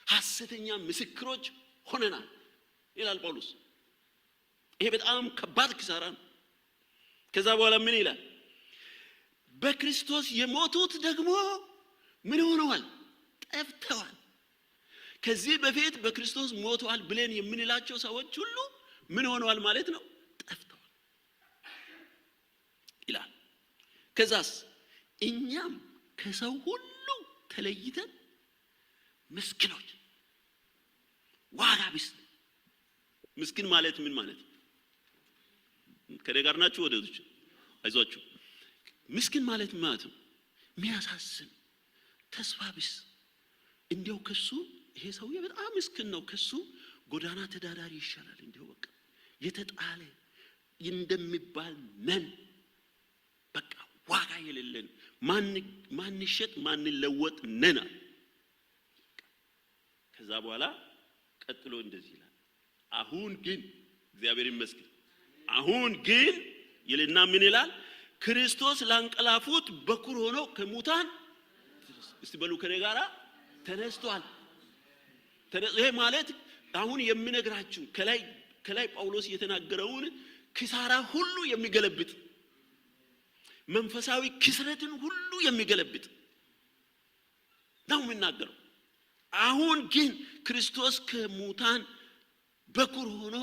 ሐሰተኛ ምስክሮች ሆነናል ይላል ጳውሎስ። ይሄ በጣም ከባድ ኪሳራ ነው። ከዛ በኋላ ምን ይላል? በክርስቶስ የሞቱት ደግሞ ምን ሆነዋል? ጠፍተዋል። ከዚህ በፊት በክርስቶስ ሞተዋል ብለን የምንላቸው ሰዎች ሁሉ ምን ሆነዋል ማለት ነው? ጠፍተዋል ይላል። ከዛስ እኛም ከሰው ሁሉ ተለይተን ምስኪኖች፣ ዋጋ ቢስ። ምስኪን ማለት ምን ማለት ነው? ከኔ ጋር ናችሁ? ወደዞች አይዟችሁ። ምስኪን ማለት ምን ማለት ነው? የሚያሳዝን፣ ተስፋ ቢስ፣ እንዲያው ከሱ ይሄ ሰውዬ በጣም ምስኪን ነው፣ ከሱ ጎዳና ተዳዳሪ ይሻላል። እንዲያው በቃ የተጣለ እንደሚባል ነን። በቃ ዋጋ የሌለን፣ ማንሸጥ ማንለወጥ ነን። ከዛ በኋላ ቀጥሎ እንደዚህ ይላል። አሁን ግን እግዚአብሔር ይመስገን፣ አሁን ግን ይልና ምን ይላል? ክርስቶስ ላንቀላፉት በኩር ሆኖ ከሙታን፣ እስቲ በሉ ከኔ ጋራ፣ ተነስቷል። ይሄ ማለት አሁን የምነግራችሁ ከላይ ጳውሎስ የተናገረውን ኪሳራ ሁሉ የሚገለብጥ፣ መንፈሳዊ ክስረትን ሁሉ የሚገለብጥ ነው የሚናገረው። አሁን ግን ክርስቶስ ከሙታን በኩር ሆኖ፣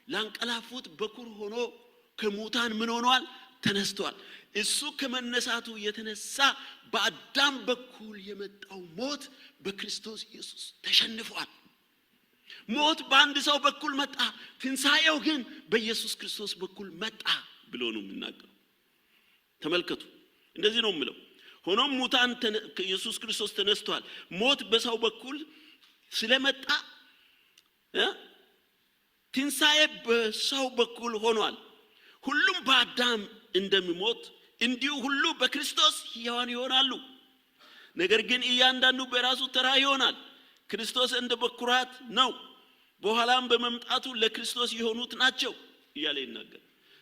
ላንቀላፉት በኩር ሆኖ ከሙታን ምን ሆኗል? ተነስቷል። እሱ ከመነሳቱ የተነሳ በአዳም በኩል የመጣው ሞት በክርስቶስ ኢየሱስ ተሸንፏል። ሞት በአንድ ሰው በኩል መጣ፣ ትንሣኤው ግን በኢየሱስ ክርስቶስ በኩል መጣ ብሎ ነው የሚናገረው። ተመልከቱ፣ እንደዚህ ነው የሚለው። ሆኖም ሙታን ኢየሱስ ክርስቶስ ተነስቷል። ሞት በሰው በኩል ስለመጣ ትንሣኤ በሰው በኩል ሆኗል። ሁሉም በአዳም እንደሚሞት እንዲሁ ሁሉ በክርስቶስ ሕያዋን ይሆናሉ። ነገር ግን እያንዳንዱ በራሱ ተራ ይሆናል። ክርስቶስ እንደ በኩራት ነው፣ በኋላም በመምጣቱ ለክርስቶስ የሆኑት ናቸው እያለ ይናገር።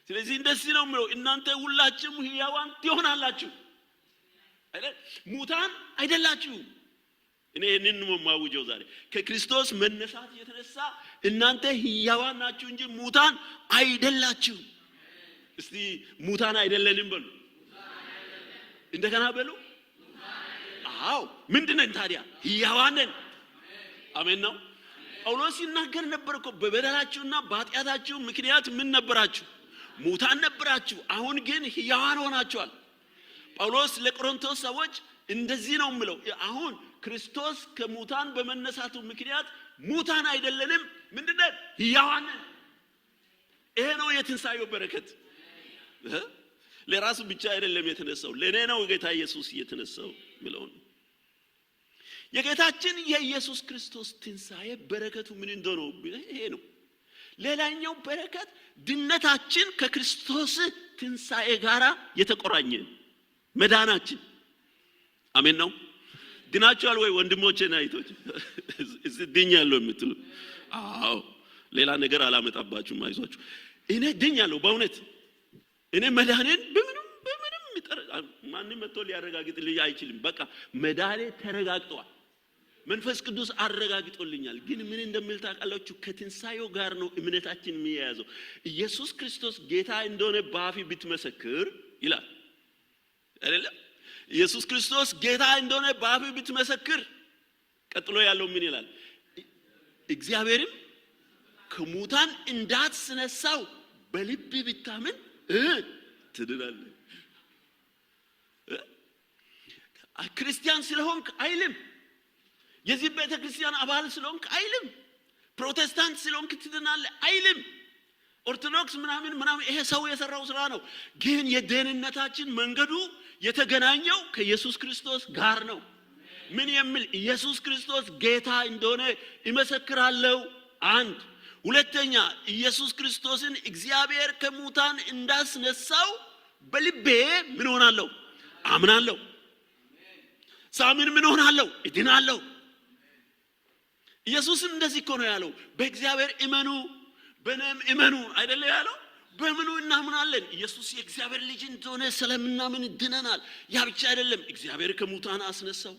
ስለዚህ እንደዚህ ነው የሚለው፣ እናንተ ሁላችሁም ሕያዋን ትሆናላችሁ አይደል? ሙታን አይደላችሁም። እኔ ይህንን ነው የማውጀው ዛሬ። ከክርስቶስ መነሳት የተነሳ እናንተ ሕያዋን ናችሁ እንጂ ሙታን አይደላችሁም። እስቲ ሙታን አይደለንም በሉ። እንደገና በሉ። አዎ፣ ምንድነን ታዲያ? ሕያዋን ነን። አሜን ነው። ጳውሎስ ሲናገር ነበር እኮ፣ በበደላችሁና በኃጢአታችሁ ምክንያት ምን ነበራችሁ? ሙታን ነበራችሁ። አሁን ግን ሕያዋን ሆናችኋል። ጳውሎስ ለቆሮንቶስ ሰዎች እንደዚህ ነው የሚለው፣ አሁን ክርስቶስ ከሙታን በመነሳቱ ምክንያት ሙታን አይደለንም፣ ምንድነን? ሕያዋን ነን። ይሄ ነው የትንሣኤው በረከት። ለራሱ ብቻ አይደለም የተነሳው፣ ለእኔ ነው ጌታ ኢየሱስ የተነሳው የሚለው ነው። የጌታችን የኢየሱስ ክርስቶስ ትንሣኤ በረከቱ ምን እንደሆነ ይሄ ነው። ሌላኛው በረከት ድነታችን ከክርስቶስ ትንሣኤ ጋራ የተቆራኘ መዳናችን። አሜን ነው። ድናችኋል ወይ ወንድሞቼና እህቶች? እዚህ ድኛለሁ የምትሉ? አዎ፣ ሌላ ነገር አላመጣባችሁም፣ አይዟችሁ። እኔ ድኛለሁ በእውነት። እኔ መዳኔን በምንም በምንም ማንም መጥቶ ሊያረጋግጥልኝ አይችልም። በቃ መዳኔ ተረጋግጧል። መንፈስ ቅዱስ አረጋግጦልኛል። ግን ምን እንደሚል ታውቃላችሁ? ከትንሣኤው ጋር ነው እምነታችን የሚያያዘው። ኢየሱስ ክርስቶስ ጌታ እንደሆነ በአፍህ ብትመሰክር ይላል አይደለም? ኢየሱስ ክርስቶስ ጌታ እንደሆነ በአፍህ ብትመሰክር፣ ቀጥሎ ያለው ምን ይላል? እግዚአብሔርም ከሙታን እንዳስነሳው በልብህ ብታምን ትድናለህ። ክርስቲያን ስለሆንክ አይልም። የዚህ ቤተ ክርስቲያን አባል ስለሆንክ አይልም። ፕሮቴስታንት ስለሆንክ ትድናለህ አይልም። ኦርቶዶክስ ምናምን ምናምን፣ ይሄ ሰው የሰራው ስራ ነው። ግን የደህንነታችን መንገዱ የተገናኘው ከኢየሱስ ክርስቶስ ጋር ነው። ምን የሚል? ኢየሱስ ክርስቶስ ጌታ እንደሆነ እመሰክራለሁ። አንድ። ሁለተኛ፣ ኢየሱስ ክርስቶስን እግዚአብሔር ከሙታን እንዳስነሳው በልቤ ምን ሆናለሁ? አምናለሁ። ሳምን ምን ሆናለሁ? እድናለሁ። ኢየሱስም እንደዚህ እኮ ነው ያለው። በእግዚአብሔር እመኑ፣ በእኔም እመኑ አይደለ ያለው? በምኑ እናምናለን? ኢየሱስ የእግዚአብሔር ልጅ እንደሆነ ስለምናምን ድነናል። ያ ብቻ አይደለም፣ እግዚአብሔር ከሙታን አስነሳው።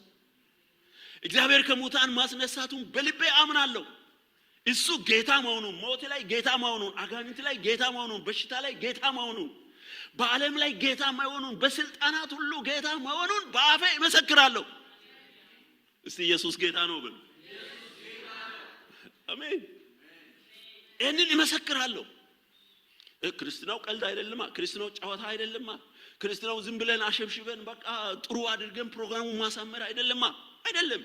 እግዚአብሔር ከሙታን ማስነሳቱን በልቤ አምናለሁ። እሱ ጌታ መሆኑን፣ ሞት ላይ ጌታ መሆኑን፣ አጋንንት ላይ ጌታ መሆኑን፣ በሽታ ላይ ጌታ መሆኑን፣ በዓለም ላይ ጌታ መሆኑን፣ በስልጣናት ሁሉ ጌታ መሆኑን በአፌ እመሰክራለሁ። እስቲ ኢየሱስ ጌታ ነው በሉ። አሜን። ይህንን እመሰክራለሁ። ክርስትናው ቀልድ አይደለማ። ክርስትናው ጨዋታ አይደለማ። ክርስትናው ዝም ብለን አሸብሽበን በቃ ጥሩ አድርገን ፕሮግራሙን ማሳመር አይደለማ። አይደለም።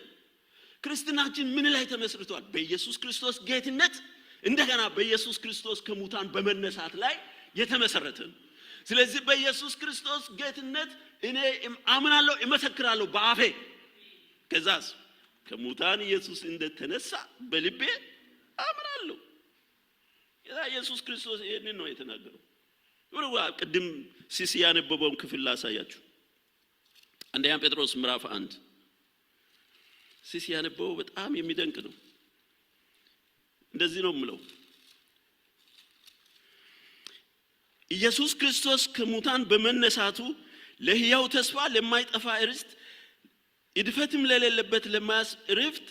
ክርስትናችን ምን ላይ ተመስርቷል? በኢየሱስ ክርስቶስ ጌትነት፣ እንደገና በኢየሱስ ክርስቶስ ከሙታን በመነሳት ላይ የተመሰረተ ነው። ስለዚህ በኢየሱስ ክርስቶስ ጌትነት እኔ አምናለሁ፣ እመሰክራለሁ በአፌ። ከዛስ ከሙታን ኢየሱስ እንደተነሳ በልቤ አምናለሁ። ጌታ ኢየሱስ ክርስቶስ ይህንን ነው የተናገረው። ቅድም ሲሲ ያነበበውን ክፍል ላሳያችሁ። አንደኛ ጴጥሮስ ምዕራፍ 1፣ ሲሲ ያነበበው በጣም የሚደንቅ ነው። እንደዚህ ነው የምለው። ኢየሱስ ክርስቶስ ከሙታን በመነሳቱ ለሕያው ተስፋ፣ ለማይጠፋ ርስት፣ እድፈትም ለሌለበት ለማያልፍ ርስት፣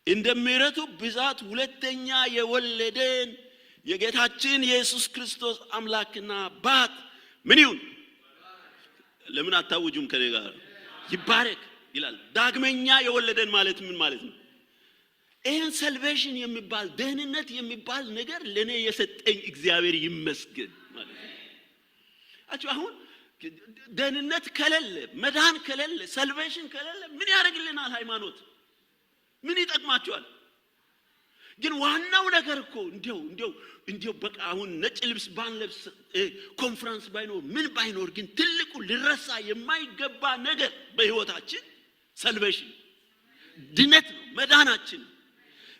እንደ ምሕረቱ ብዛት ሁለተኛ የወለደን የጌታችን የኢየሱስ ክርስቶስ አምላክና አባት ምን ይሁን? ለምን አታውጁም ከኔ ጋር? ይባረክ ይላል። ዳግመኛ የወለደን ማለት ምን ማለት ነው? ይህን salvation የሚባል፣ ደህንነት የሚባል ነገር ለእኔ የሰጠኝ እግዚአብሔር ይመስገን ማለት ነው። አችሁ አሁን ደህንነት ከሌለ፣ መዳን ከሌለ፣ salvation ከሌለ ምን ያደርግልናል ሃይማኖት? ምን ይጠቅማቸዋል? ግን ዋናው ነገር እኮ እንዲያው በቃ አሁን ነጭ ልብስ ባንለብስ፣ ኮንፈረንስ ባይኖር፣ ምን ባይኖር፣ ግን ትልቁ ሊረሳ የማይገባ ነገር በህይወታችን salvation፣ ድነት ነው፣ መዳናችን።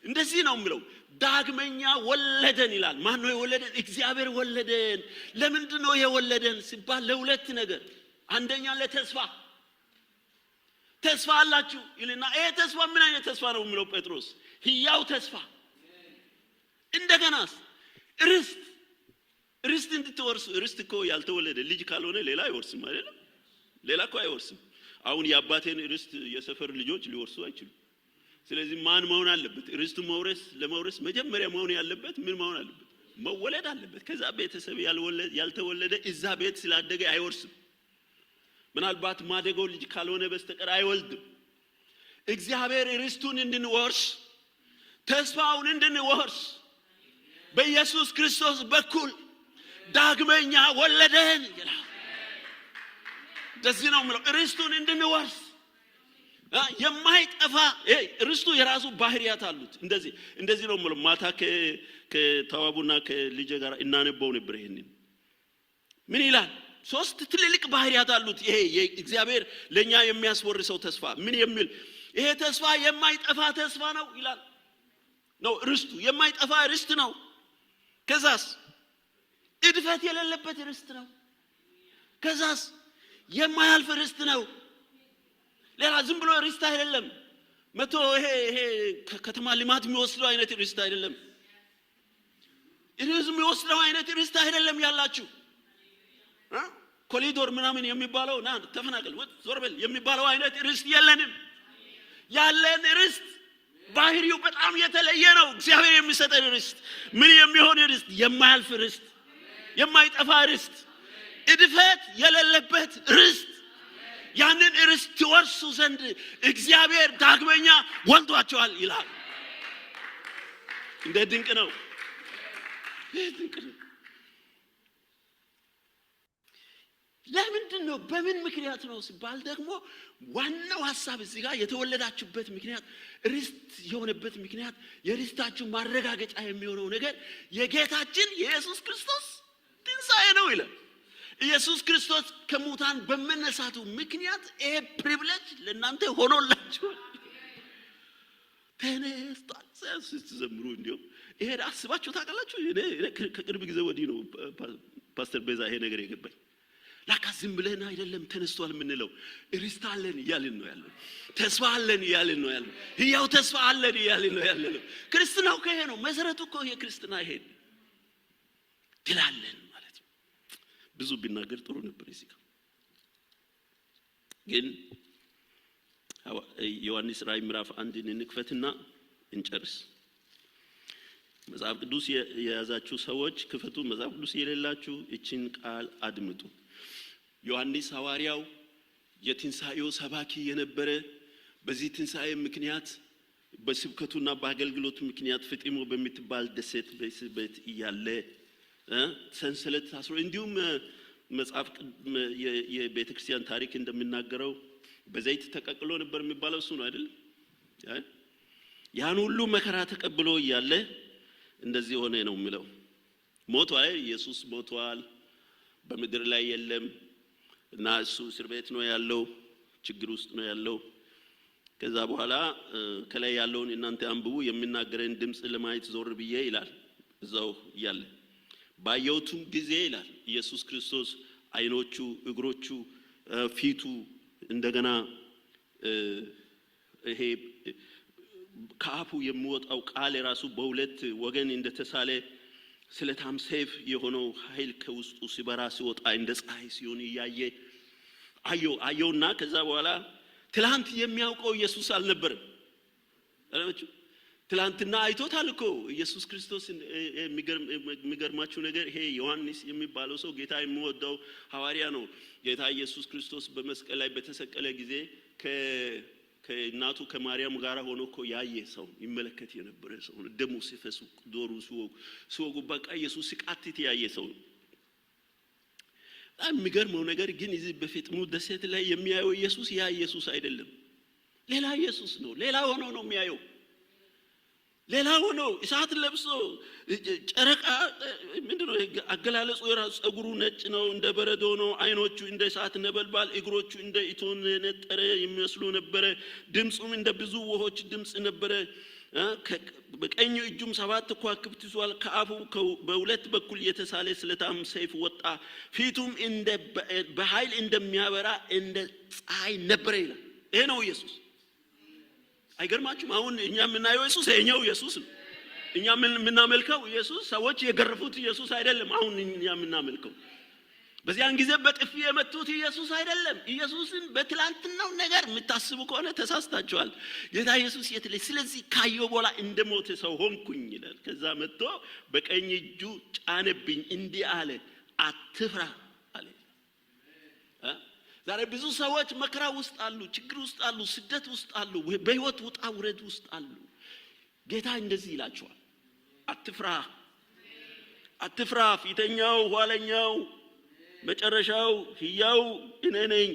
እንደዚህ ነው የሚለው፣ ዳግመኛ ወለደን ይላል። ማን ነው የወለደን? እግዚአብሔር ወለደን። ለምንድን ነው የወለደን ሲባል ለሁለት ነገር። አንደኛ ለተስፋ፣ ተስፋ አላችሁ ይልና ይሄ ተስፋ ምን አይነት ተስፋ ነው የሚለው ጴጥሮስ? ህያው ተስፋ። እንደገናስ ርስት፣ ርስት እንድትወርሱ። ርስት እኮ ያልተወለደ ልጅ ካልሆነ ሌላ አይወርስም፣ አይደለም? ሌላ እኮ አይወርስም። አሁን የአባቴን ርስት የሰፈር ልጆች ሊወርሱ አይችሉም። ስለዚህ ማን መሆን አለበት? ርስቱ ለመውረስ መጀመሪያ መሆን ያለበት ምን መሆን አለበት? መወለድ አለበት። ከዛ ቤተሰብ ያልተወለደ እዛ ቤት ስላደገ አይወርስም። ምናልባት ማደጎ ልጅ ካልሆነ በስተቀር አይወልድም። እግዚአብሔር ርስቱን እንድንወርስ፣ ተስፋውን እንድንወርስ በኢየሱስ ክርስቶስ በኩል ዳግመኛ ወለደን ይላል። እንደዚህ ነው የምለው፣ ርስቱን እንድንወርስ የማይጠፋ ርስቱ የራሱ ባህሪያት አሉት። እንደዚህ ነው የምለው። ማታ ከተዋቡና ከልጄ ጋር እናነበው ነበር። ይሄንን ምን ይላል? ሶስት ትልልቅ ባህሪያት አሉት። ይሄ የእግዚአብሔር ለኛ የሚያስወርሰው ተስፋ ምን የሚል፣ ይሄ ተስፋ የማይጠፋ ተስፋ ነው ይላል። ነው ርስቱ የማይጠፋ ርስት ነው። ከዛስ እድፈት የሌለበት ርስት ነው። ከዛስ የማያልፍ ርስት ነው። ሌላ ዝም ብሎ ርስት አይደለም። መቶ ይሄ ከተማ ልማት የሚወስደው አይነት ርስት አይደለም። ርስት የሚወስደው አይነት ርስት አይደለም ያላችሁ፣ ኮሪዶር ምናምን የሚባለው፣ ና ተፈናቀል፣ ዞር በል የሚባለው አይነት ርስት የለንም። ያለን ርስት ባህሪው በጣም የተለየ ነው። እግዚአብሔር የሚሰጠን ርስት ምን የሚሆን ርስት? የማያልፍ ርስት፣ የማይጠፋ ርስት፣ እድፈት የሌለበት ርስት። ያንን ርስት ትወርሱ ዘንድ እግዚአብሔር ዳግመኛ ወልዷችኋል ይላል። እንደ ድንቅ ነው፣ ድንቅ ነው። ለምንድን ነው? በምን ምክንያት ነው ሲባል ደግሞ ዋናው ሀሳብ እዚህ ጋር የተወለዳችሁበት ምክንያት፣ ርስት የሆነበት ምክንያት፣ የርስታችሁ ማረጋገጫ የሚሆነው ነገር የጌታችን የኢየሱስ ክርስቶስ ትንሣኤ ነው ይላል። ኢየሱስ ክርስቶስ ከሙታን በመነሳቱ ምክንያት ይሄ privilege ለእናንተ ሆኖላችኋል። ተነስቷል ስትዘምሩ እንዲሁም ይሄ አስባችሁ ታውቃላችሁ? እኔ ከቅርብ ጊዜ ወዲህ ነው ፓስተር ቤዛ ይሄ ነገር የገባኝ። ላካ ዝም ብለን አይደለም ተነስቷል የምንለው፣ ርስት አለን እያልን ነው ያለው። ተስፋ አለን እያልን ነው ያለው። ህያው ተስፋ አለን እያልን ነው ያለው። ክርስትናው ይሄ ነው መሰረቱ እኮ፣ የክርስትና ይሄ ትላለን ማለት ነው። ብዙ ቢናገር ጥሩ ነበር። እዚህ ጋር ግን ዮሐንስ ራእይ ምዕራፍ 1ን እንክፈትና እንጨርስ። መጽሐፍ ቅዱስ የያዛችሁ ሰዎች ክፈቱ። መጽሐፍ ቅዱስ የሌላችሁ እችን ቃል አድምጡ። ዮሐንስ ሐዋርያው የትንሣኤው ሰባኪ የነበረ፣ በዚህ ትንሣኤ ምክንያት፣ በስብከቱና በአገልግሎቱ ምክንያት ፍጢሞ በምትባል ደሴት በእስር ቤት እያለ ሰንሰለት ታስሮ፣ እንዲሁም መጽሐፍ የቤተ ክርስቲያን ታሪክ እንደሚናገረው በዘይት ተቀቅሎ ነበር የሚባለው፣ እሱ ነው አይደል? ያን ሁሉ መከራ ተቀብሎ እያለ እንደዚህ ሆነ ነው የሚለው። ሞቷል፣ ኢየሱስ ሞቷል፣ በምድር ላይ የለም እና እሱ እስር ቤት ነው ያለው፣ ችግር ውስጥ ነው ያለው። ከዛ በኋላ ከላይ ያለውን እናንተ አንብቡ። የሚናገረን ድምፅ ለማየት ዞር ብዬ ይላል፣ እዛው እያለ ባየሁትም ጊዜ ይላል፣ ኢየሱስ ክርስቶስ አይኖቹ፣ እግሮቹ፣ ፊቱ እንደገና ይሄ ከአፉ የሚወጣው ቃል የራሱ በሁለት ወገን እንደተሳለ ስለታም ሰይፍ የሆነው ኃይል ከውስጡ ሲበራ ሲወጣ እንደ ፀሐይ ሲሆን እያየ አየው አየውና ከዛ በኋላ ትላንት የሚያውቀው ኢየሱስ አልነበረም። አለችው። ትላንትና አይቶታል እኮ ኢየሱስ ክርስቶስ። የሚገርማችሁ ነገር ይሄ ዮሐንስ የሚባለው ሰው ጌታ የሚወደው ሐዋርያ ነው። ጌታ ኢየሱስ ክርስቶስ በመስቀል ላይ በተሰቀለ ጊዜ ከእናቱ ከማርያም ጋር ሆኖ እኮ ያየ ሰው፣ ይመለከት የነበረ ሰው ነው። ደሙ ሲፈስ፣ ጦሩ ሲወጉ፣ በቃ ኢየሱስ ሲቃትት ያየ ሰው ነው። በጣም የሚገርመው ነገር ግን እዚህ በፍጥሞ ደሴት ላይ የሚያየው ኢየሱስ ያ ኢየሱስ አይደለም፣ ሌላ ኢየሱስ ነው። ሌላ ሆኖ ነው የሚያየው። ሌላ ሆኖ እሳት ለብሶ ጨረቃ ምንድን ነው አገላለጹ? የራሱ ጸጉሩ ነጭ ነው፣ እንደ በረዶ ነው። ዓይኖቹ እንደ እሳት ነበልባል፣ እግሮቹ እንደ እቶን የነጠረ የሚመስሉ ነበረ። ድምፁም እንደ ብዙ ውሆች ድምፅ ነበረ። በቀኝ እጁም ሰባት ከዋክብት ይዟል። ከአፉ በሁለት በኩል የተሳለ ስለታም ሰይፍ ወጣ። ፊቱም እንደ በኃይል እንደሚያበራ እንደ ፀሐይ ነበረ ይላል። ይሄ ነው ኢየሱስ። አይገርማችሁም? አሁን እኛ የምናየው ኢየሱስ ይሄኛው ኢየሱስ ነው። እኛ የምናመልከው ኢየሱስ ሰዎች የገረፉት ኢየሱስ አይደለም። አሁን እኛ የምናመልከው በዚያን ጊዜ በጥፊ የመቱት ኢየሱስ አይደለም። ኢየሱስን በትላንትናው ነገር የምታስቡ ከሆነ ተሳስታችኋል። ጌታ ኢየሱስ የት ላይ? ስለዚህ ካየው በኋላ እንደ ሞተ ሰው ሆንኩኝ ይላል። ከዛ መጥቶ በቀኝ እጁ ጫነብኝ፣ እንዲህ አለ፣ "አትፍራ" አለ። ዛሬ ብዙ ሰዎች መከራ ውስጥ አሉ፣ ችግር ውስጥ አሉ፣ ስደት ውስጥ አሉ፣ በህይወት ውጣ ውረድ ውስጥ አሉ። ጌታ እንደዚህ ይላቸዋል፣ "አትፍራ፣ አትፍራ፣ ፊተኛው ኋለኛው መጨረሻው ሕያው እኔ ነኝ።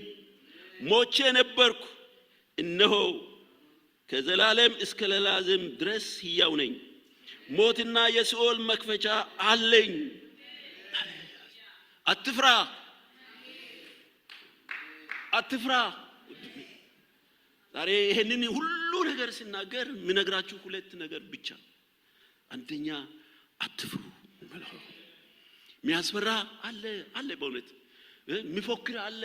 ሞቼ ነበርኩ፣ እነሆ ከዘላለም እስከ ዘላለም ድረስ ሕያው ነኝ። ሞትና የሲኦል መክፈቻ አለኝ። አትፍራ፣ አትፍራ።" ዛሬ ይሄንን ሁሉ ነገር ስናገር የምነግራችሁ ሁለት ነገር ብቻ። አንደኛ አትፍሩ። የሚያስፈራ አለ አለ፣ በእውነት የሚፎክር አለ፣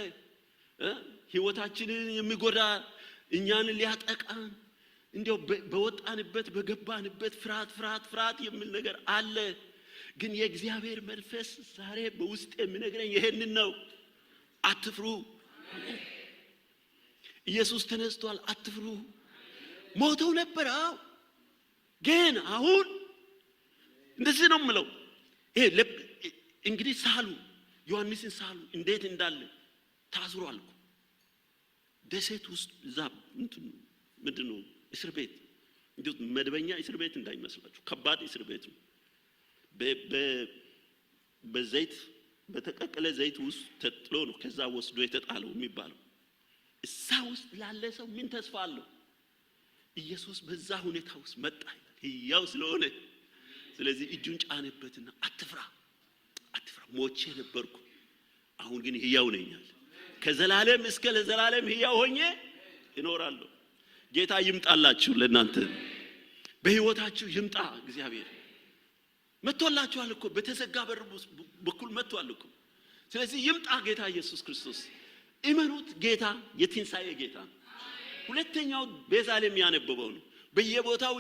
ህይወታችንን የሚጎዳ፣ እኛን ሊያጠቃን እንዲያው በወጣንበት በገባንበት ፍርሃት ፍርሃት ፍርሃት የሚል ነገር አለ። ግን የእግዚአብሔር መንፈስ ዛሬ በውስጤ የሚነግረኝ ይሄንን ነው። አትፍሩ። ኢየሱስ ተነስቷል። አትፍሩ። ሞተው ነበር። አዎ፣ ግን አሁን እንደዚህ ነው የምለው። ይሄ እንግዲህ ሳሉ፣ ዮሐንስን ሳሉ፣ እንዴት እንዳለ። ታስሯል እኮ ደሴት ውስጥ፣ እዛ ምንድን ነው እስር ቤት፣ እንዲሁ መደበኛ እስር ቤት እንዳይመስላችሁ፣ ከባድ እስር ቤት ነው። በዘይት፣ በተቀቀለ ዘይት ውስጥ ተጥሎ ነው ከዛ ወስዶ የተጣለው የሚባለው። እዛ ውስጥ ላለ ሰው ምን ተስፋ አለው? ኢየሱስ በዛ ሁኔታ ውስጥ መጣ ይላል፣ ሕያው ስለሆነ። ስለዚህ እጁን ጫነበትና "አትፍራ፣ አትፍራ፣ ሞቼ ነበርኩ፣ አሁን ግን ሕያው ነኝ" አለ። ከዘላለም እስከ ለዘላለም ሕያው ሆኜ እኖራለሁ። ጌታ ይምጣላችሁ፣ ለእናንተ በሕይወታችሁ ይምጣ። እግዚአብሔር መጥቶላችኋል እኮ፣ በተዘጋ በር በኩል መጥቷል እኮ። ስለዚህ ይምጣ ጌታ ኢየሱስ ክርስቶስ። እመኑት፣ ጌታ የትንሣኤ ጌታ ነው። ሁለተኛው ቤዛሌም ያነበበው ነው። በየቦታው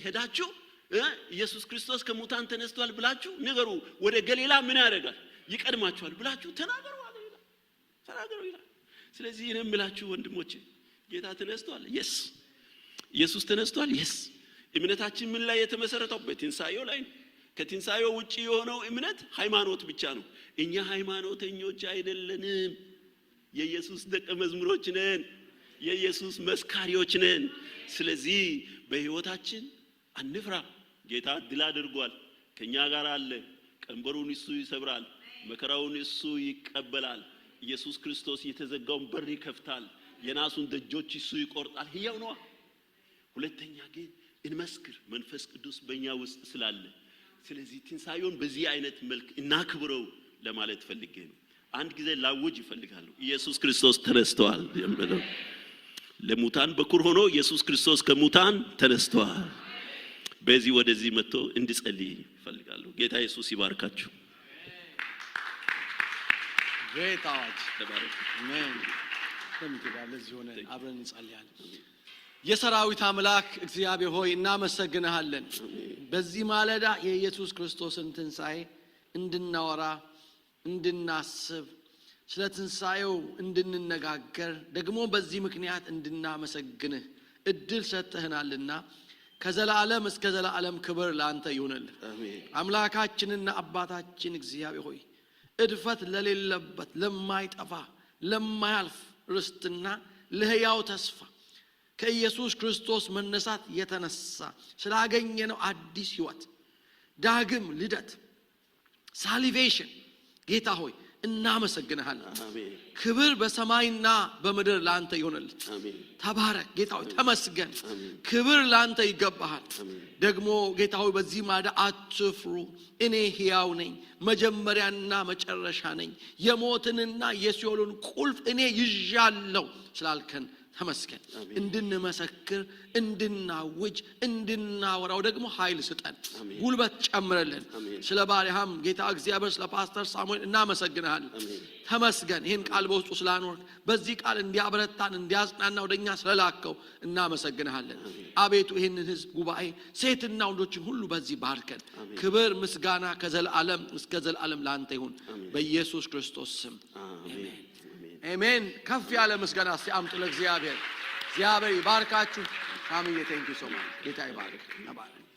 ሄዳችሁ "ኢየሱስ ክርስቶስ ከሙታን ተነስቷል ብላችሁ ንገሩ፣ ወደ ገሊላ ምን ያደርጋል፣ ይቀድማችኋል ብላችሁ ተናገሩ" አለ ይላል። ተናገሩ ይላል። ስለዚህ እኔ የምላችሁ ወንድሞቼ፣ ጌታ ተነስቷል። Yes፣ ኢየሱስ ተነስቷል። Yes፣ እምነታችን ምን ላይ የተመሰረተው? በትንሣኤው ላይ ነው። ከትንሣኤው ውጪ የሆነው እምነት ሃይማኖት ብቻ ነው። እኛ ሃይማኖተኞች አይደለንም። የኢየሱስ ደቀ መዝሙሮች ነን። የኢየሱስ መስካሪዎች ነን። ስለዚህ በሕይወታችን አንፍራ። ጌታ ድል አድርጓል። ከኛ ጋር አለ። ቀንበሩን እሱ ይሰብራል። መከራውን እሱ ይቀበላል። ኢየሱስ ክርስቶስ የተዘጋውን በር ይከፍታል። የናሱን ደጆች እሱ ይቆርጣል። ሕያው ነዋ። ሁለተኛ ግን እንመስክር፣ መንፈስ ቅዱስ በእኛ ውስጥ ስላለ። ስለዚህ ትንሣኤውን በዚህ አይነት መልክ እናክብረው ለማለት ፈልጌ ነው። አንድ ጊዜ ላውጅ እፈልጋለሁ። ኢየሱስ ክርስቶስ ተነስቷል የምለው ለሙታን በኩር ሆኖ ኢየሱስ ክርስቶስ ከሙታን ተነስቷል። በዚህ ወደዚህ መጥቶ እንድጸልይ እፈልጋለሁ። ጌታ ኢየሱስ ይባርካችሁ። Great አዋጅ። ተባረኩ። አሜን። ለሚገባ ለዚህ ሆነ አብረን እንጸልያለን። የሰራዊት አምላክ እግዚአብሔር ሆይ፣ እናመሰግንሃለን። በዚህ ማለዳ የኢየሱስ ክርስቶስን ትንሣኤ እንድናወራ፣ እንድናስብ፣ ስለ ትንሣኤው እንድንነጋገር፣ ደግሞ በዚህ ምክንያት እንድናመሰግንህ እድል ሰጥተህናልና ከዘላለም እስከ ዘላለም ክብር ለአንተ ይሁንልህ። አሜን። አምላካችንና አባታችን እግዚአብሔር ሆይ፣ እድፈት ለሌለበት፣ ለማይጠፋ፣ ለማያልፍ ርስትና ለሕያው ተስፋ ከኢየሱስ ክርስቶስ መነሳት የተነሳ ስላገኘነው አዲስ ሕይወት፣ ዳግም ልደት፣ salvation፣ ጌታ ሆይ እናመሰግንሃለን። አሜን። ክብር በሰማይና በምድር ለአንተ ይሁንልህ። አሜን። ተባረክ ጌታ ሆይ፣ ተመስገን። አሜን። ክብር ለአንተ ይገባሃል። አሜን። ደግሞ ጌታ ሆይ፣ በዚህ ማለዳ አትፍሩ፣ እኔ ሕያው ነኝ፣ መጀመሪያና መጨረሻ ነኝ፣ የሞትንና የሲኦልን ቁልፍ እኔ ይዣለሁ ስላልከን ተመስገን። አሜን። እንድንመሰክር፣ እንድናውጅ፣ እንድናወራው ደግሞ ኃይል ስጠን፣ አሜን። ጉልበት ጨምርልን። አሜን። ስለ ባሪያህም ጌታ እግዚአብሔር ስለ ፓስተር ሳሙኤል እናመሰግንሃለን። አሜን። ተመስገን። ይህን ቃል በውስጡ ስላኖርክ፣ በዚህ ቃል እንዲያበረታን፣ እንዲያጽናና ወደኛ ስለላከው እናመሰግንሃለን። አቤቱ፣ ይህንን ህዝብ ጉባኤ ሴትና ወንዶችን ሁሉ በዚህ ባርከን። አሜን። ክብር ምስጋና ከዘላለም እስከ ዘላለም ለአንተ ይሁን። አሜን። በኢየሱስ ክርስቶስ ስም። አሜን። አሜን። አሜን። ከፍ ያለ ምስጋና እስቲ አምጡ ለእግዚአብሔር። እግዚአብሔር ይባርካችሁ። ሳምዬ፣ thank you so much። ጌታ ይባርክ። ተባረክ።